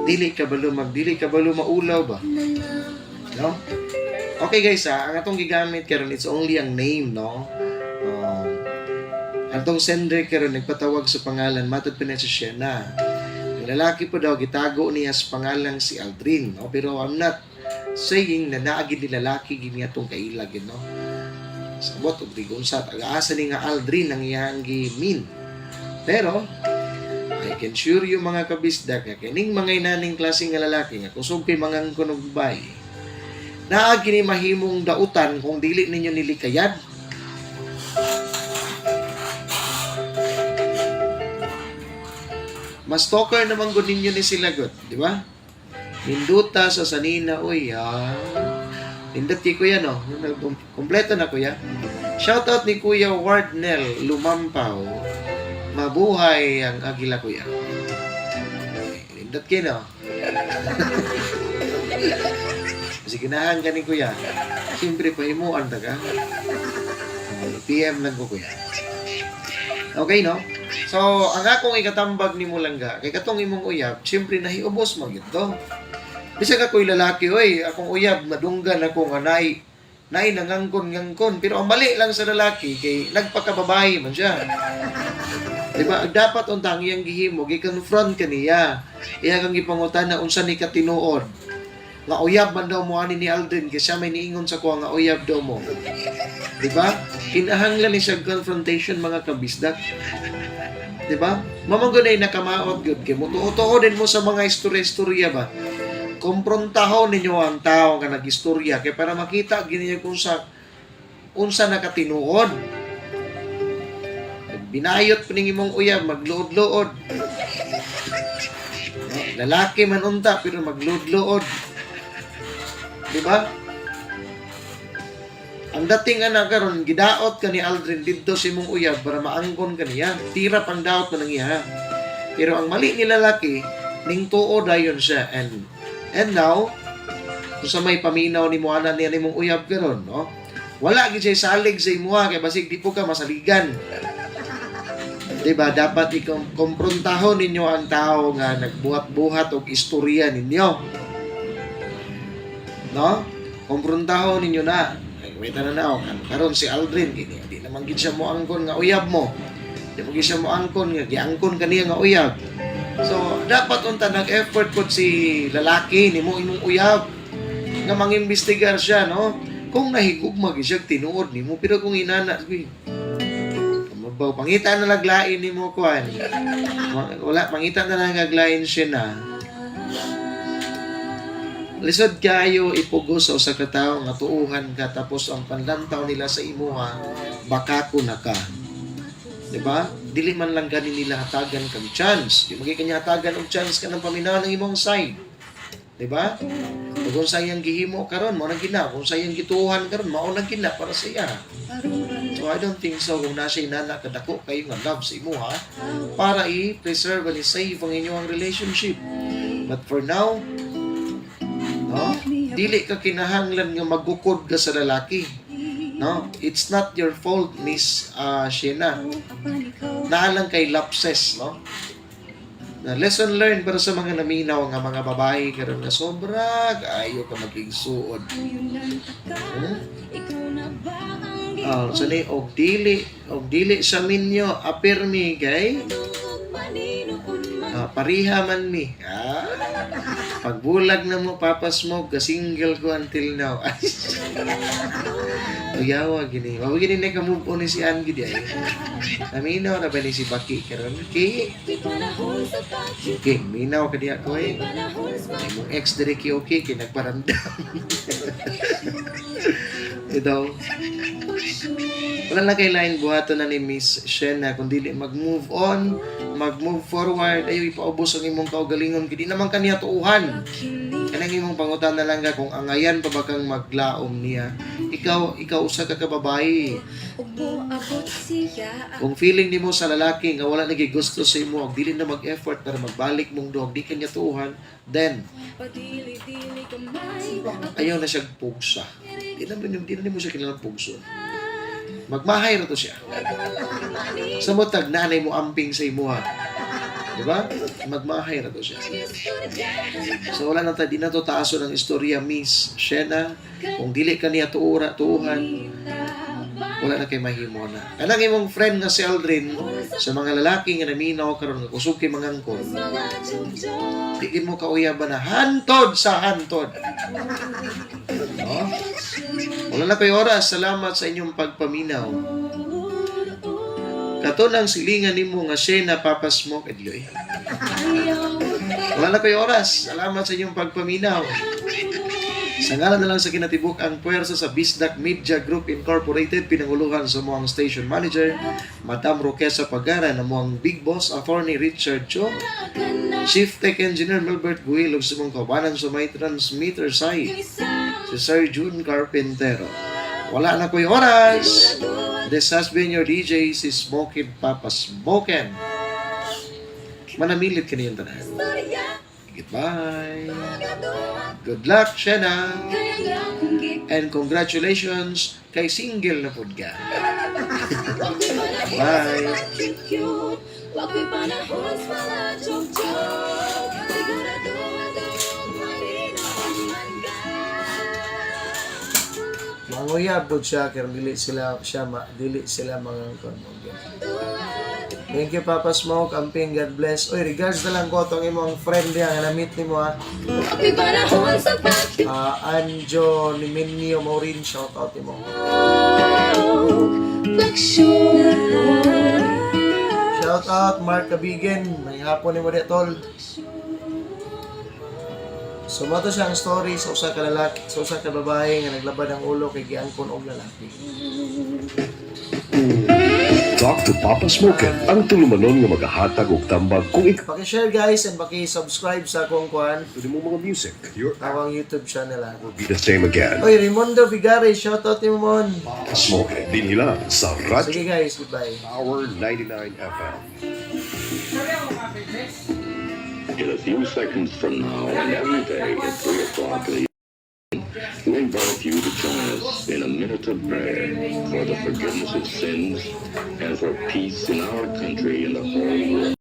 Dili ka balo magdili ka balo maulaw ba? No? Okay guys ha, ang atong gigamit karon it's only ang name no. Atong sender karon nagpatawag sa pangalan matod pa na siya na. Ang lalaki po daw gitago niya sa pangalang si Aldrin no? Pero I'm not saying na naagid ni lalaki gini atong kailag no. Sabot og rigunsa tagaasa ni nga Aldrin ang iyang gimin. Pero I can sure you mga kabisdak nga kining mga inaning klase nga lalaki nga kusog kay mga og babae. Naa kini mahimong dautan kung dili ninyo nilikayad. Mas stalker naman gud ninyo ni sila gud, di ba? Ninduta sa sanina, uy, ah. Nindot kay kuya, no? Kompleto na, kuya. Shoutout ni Kuya Wardnell Lumampaw. Mabuhay ang agila, kuya. Nindot kay, no? Kasi ganahan ka ni kuya. Siyempre, pahimuan ta ka. PM lang ko, kuya. Okay, no? So, ang akong ikatambag ni Mulangga, kay katong imong uyab, siyempre nahiubos mo gito. Bisag ako'y lalaki, oy, akong uyab, nadunggan ako nga naay nangangkon-ngangkon. Pero ang mali lang sa lalaki, kay nagpakababae man siya. Diba? Dapat unta ang iyang gihimo, gi-confront ka niya. Iya kang gipangutana unsa ni katinuod. Nga uyab man daw mo ani ni Aldrin kay siya may niingon sa kuha nga uyab daw mo. Diba? Kinahanglan ni siya confrontation, mga kabisdak. Diba? Mamang gunay nakamaot gyud kay mutuo-tuo din mo sa mga istorya-istorya ba. Komprontahon ninyo ang tao nga nagistorya kay para makita gini niya kung sa unsa nakatinuod. Binayot pa ning imong uyab, magluod-luod. No, lalaki man unta pero magluod-luod. Di ba? Ang dating ana karon gidaot ka ni Aldrin didto sa imong uyab para maangkon ka niya. Tira pang daot na nang iya. Pero ang mali ni lalaki, ning tuo dayon siya and now kung sa may paminaw ni mo ana niya nimong uyab karon, no? Wala gid siya salig sa imuha kay basig di po ka masaligan. 'Di ba? Dapat ikomprontaho ninyo ang tao nga nagbuhat-buhat og istorya ninyo. No? Komprontaho ninyo na. Ay, wait na na ako. Karon si Aldrin gini, di naman gid siya mo angkon nga uyab mo. Di mo gid siya mo angkon nga giangkon kaniya nga uyab. So, dapat unta nag-effort pod si lalaki nimo imong uyab nga mangimbestigar siya, no? Kung nahigugma gid siya tinuod nimo, pero kung inana, sabi, mabaw, pangita na laglain nimo kuan. Wala, pangita na lang laglain siya na. Lisod kayo ipugos sa usa ka tawo nga tuuhan ka tapos ang panlantaw nila sa imuha bakako na ka. Di ba? Dili man lang gani nila hatagan kag chance. Di magay kanya hatagan og chance ka ng paminaw ng imong side. Di ba? Ug kung sa iyang gihimo karon mao nang gina, kung sa iyang gituohan karon mao nang gina para sa iya. So I don't think so kung nasa inana kadako kayo nga love sa imuha para i-preserve and i-save ang inyong relationship. But for now, no? Dili ka kinahanglan nga magukod ka sa lalaki. No? It's not your fault, Miss Sheena. Naa lang kay lapses, no? Na lesson learned para sa mga naminaw nga mga babae karon nga sobra kaayo ka magigsuod. Oh, so ni og dili sa minyo apirmi kay pariha man mi. Pagbulag na mo, Papa Smoke, ka-single ko until now. Uyawa gini. Mao gini na ka-move on ni si Ann gidi ay. Naminaw na ba ni si Baki karon? Ki? Okay, minaw ka diha ko eh. Imong ex diri ki okay kay nagparamdam. Ito. Wala na kay lain buhaton na ni Miss Shena kung dili mag-move on, mag-move forward, ayo ipaubos ang imong kaugalingon kay di naman kaniya tuuhan. Kanang imong pangutan na lang ka kung angayan pa ba kang maglaom niya. Ikaw usa ka ka babae. Kung feeling nimo sa lalaki nga wala nagi gusto sa imo, og dili na mag-effort para magbalik mong duha, di kanya tuuhan, then ayaw na siya pugsa. Di na nimo siya kinahanglan pugson. Magmahay ra to siya. Sa mo tag nanay mo amping sa imuha. Di ba? Magmahay ra to siya. So wala na ta, di na to taaso ng istorya, Miss Shena. Kung dili ka niya tuura, tuuhan, wala na kay mahimo na. Kanang imong friend nga si Aldrin, sa mga lalaki nga naminaw karon nga kusog kay mangangkon, di gid mo kauyaban na hantod sa hantod. No? Wala na ko'y oras. Salamat sa inyong pagpaminaw. Kato nang silingan nimo nga siya na Papa Smoke edloy. Wala na ko'y oras. Salamat sa inyong pagpaminaw. Sa ngalan na lang sa kinatibuk ang puwersa sa Bisdak Media Group Incorporated, pinanguluhan sa muang station manager, Madam Roquesa Pagara, na muang big boss, Attorney Richard Cho, Chief Tech Engineer Milbert Guil, ug sa mong kaubanan sa may transmitter side, si Sir June Carpentero. Wala na ko'y oras! This has been your DJ, si Smokin Papa Smoken. Manamilit ka niyang tanan. Goodbye! Good luck, Shena! And congratulations kay single na pud ka. Bye! Wako'y panahon sa mga joke-joke. Sigurado ang malinaw. Manguyab pud siya pero dili sila siya ma, dili sila mga kuan mo. Thank you, Papa Smoke. Amping, God bless. Oy, regards na lang ko tong imong friend diya nga na-meet nimo ha. Ako'y panahon sa pag Ah, Anjo Nimenio Maureen, shout out nimo. Shout out Mark Cabigen. May hapon nimo di, tol. So mao to siyang story sa usa ka lalaki, sa usa ka babae nga naglabad ang ulo kay giangkon og lalaki. Talk to Papa Smokin, ang tulumanon nga magahatag og tambag kung ikaw Paki-share, guys, and paki-subscribe sa akong kuan, nimo mga music. Your akong YouTube channel ha. will be the same again. Oy, Raimundo Figare, shout out nimo, mon. Papa Smokin, dinhi lang sa Radyo Sige guys, goodbye. Power 99 FM. In a few seconds from now and every day at 3 o'clock in the evening, we invite you to join us in a minute of prayer for the forgiveness of sins and for peace in our country and the whole world.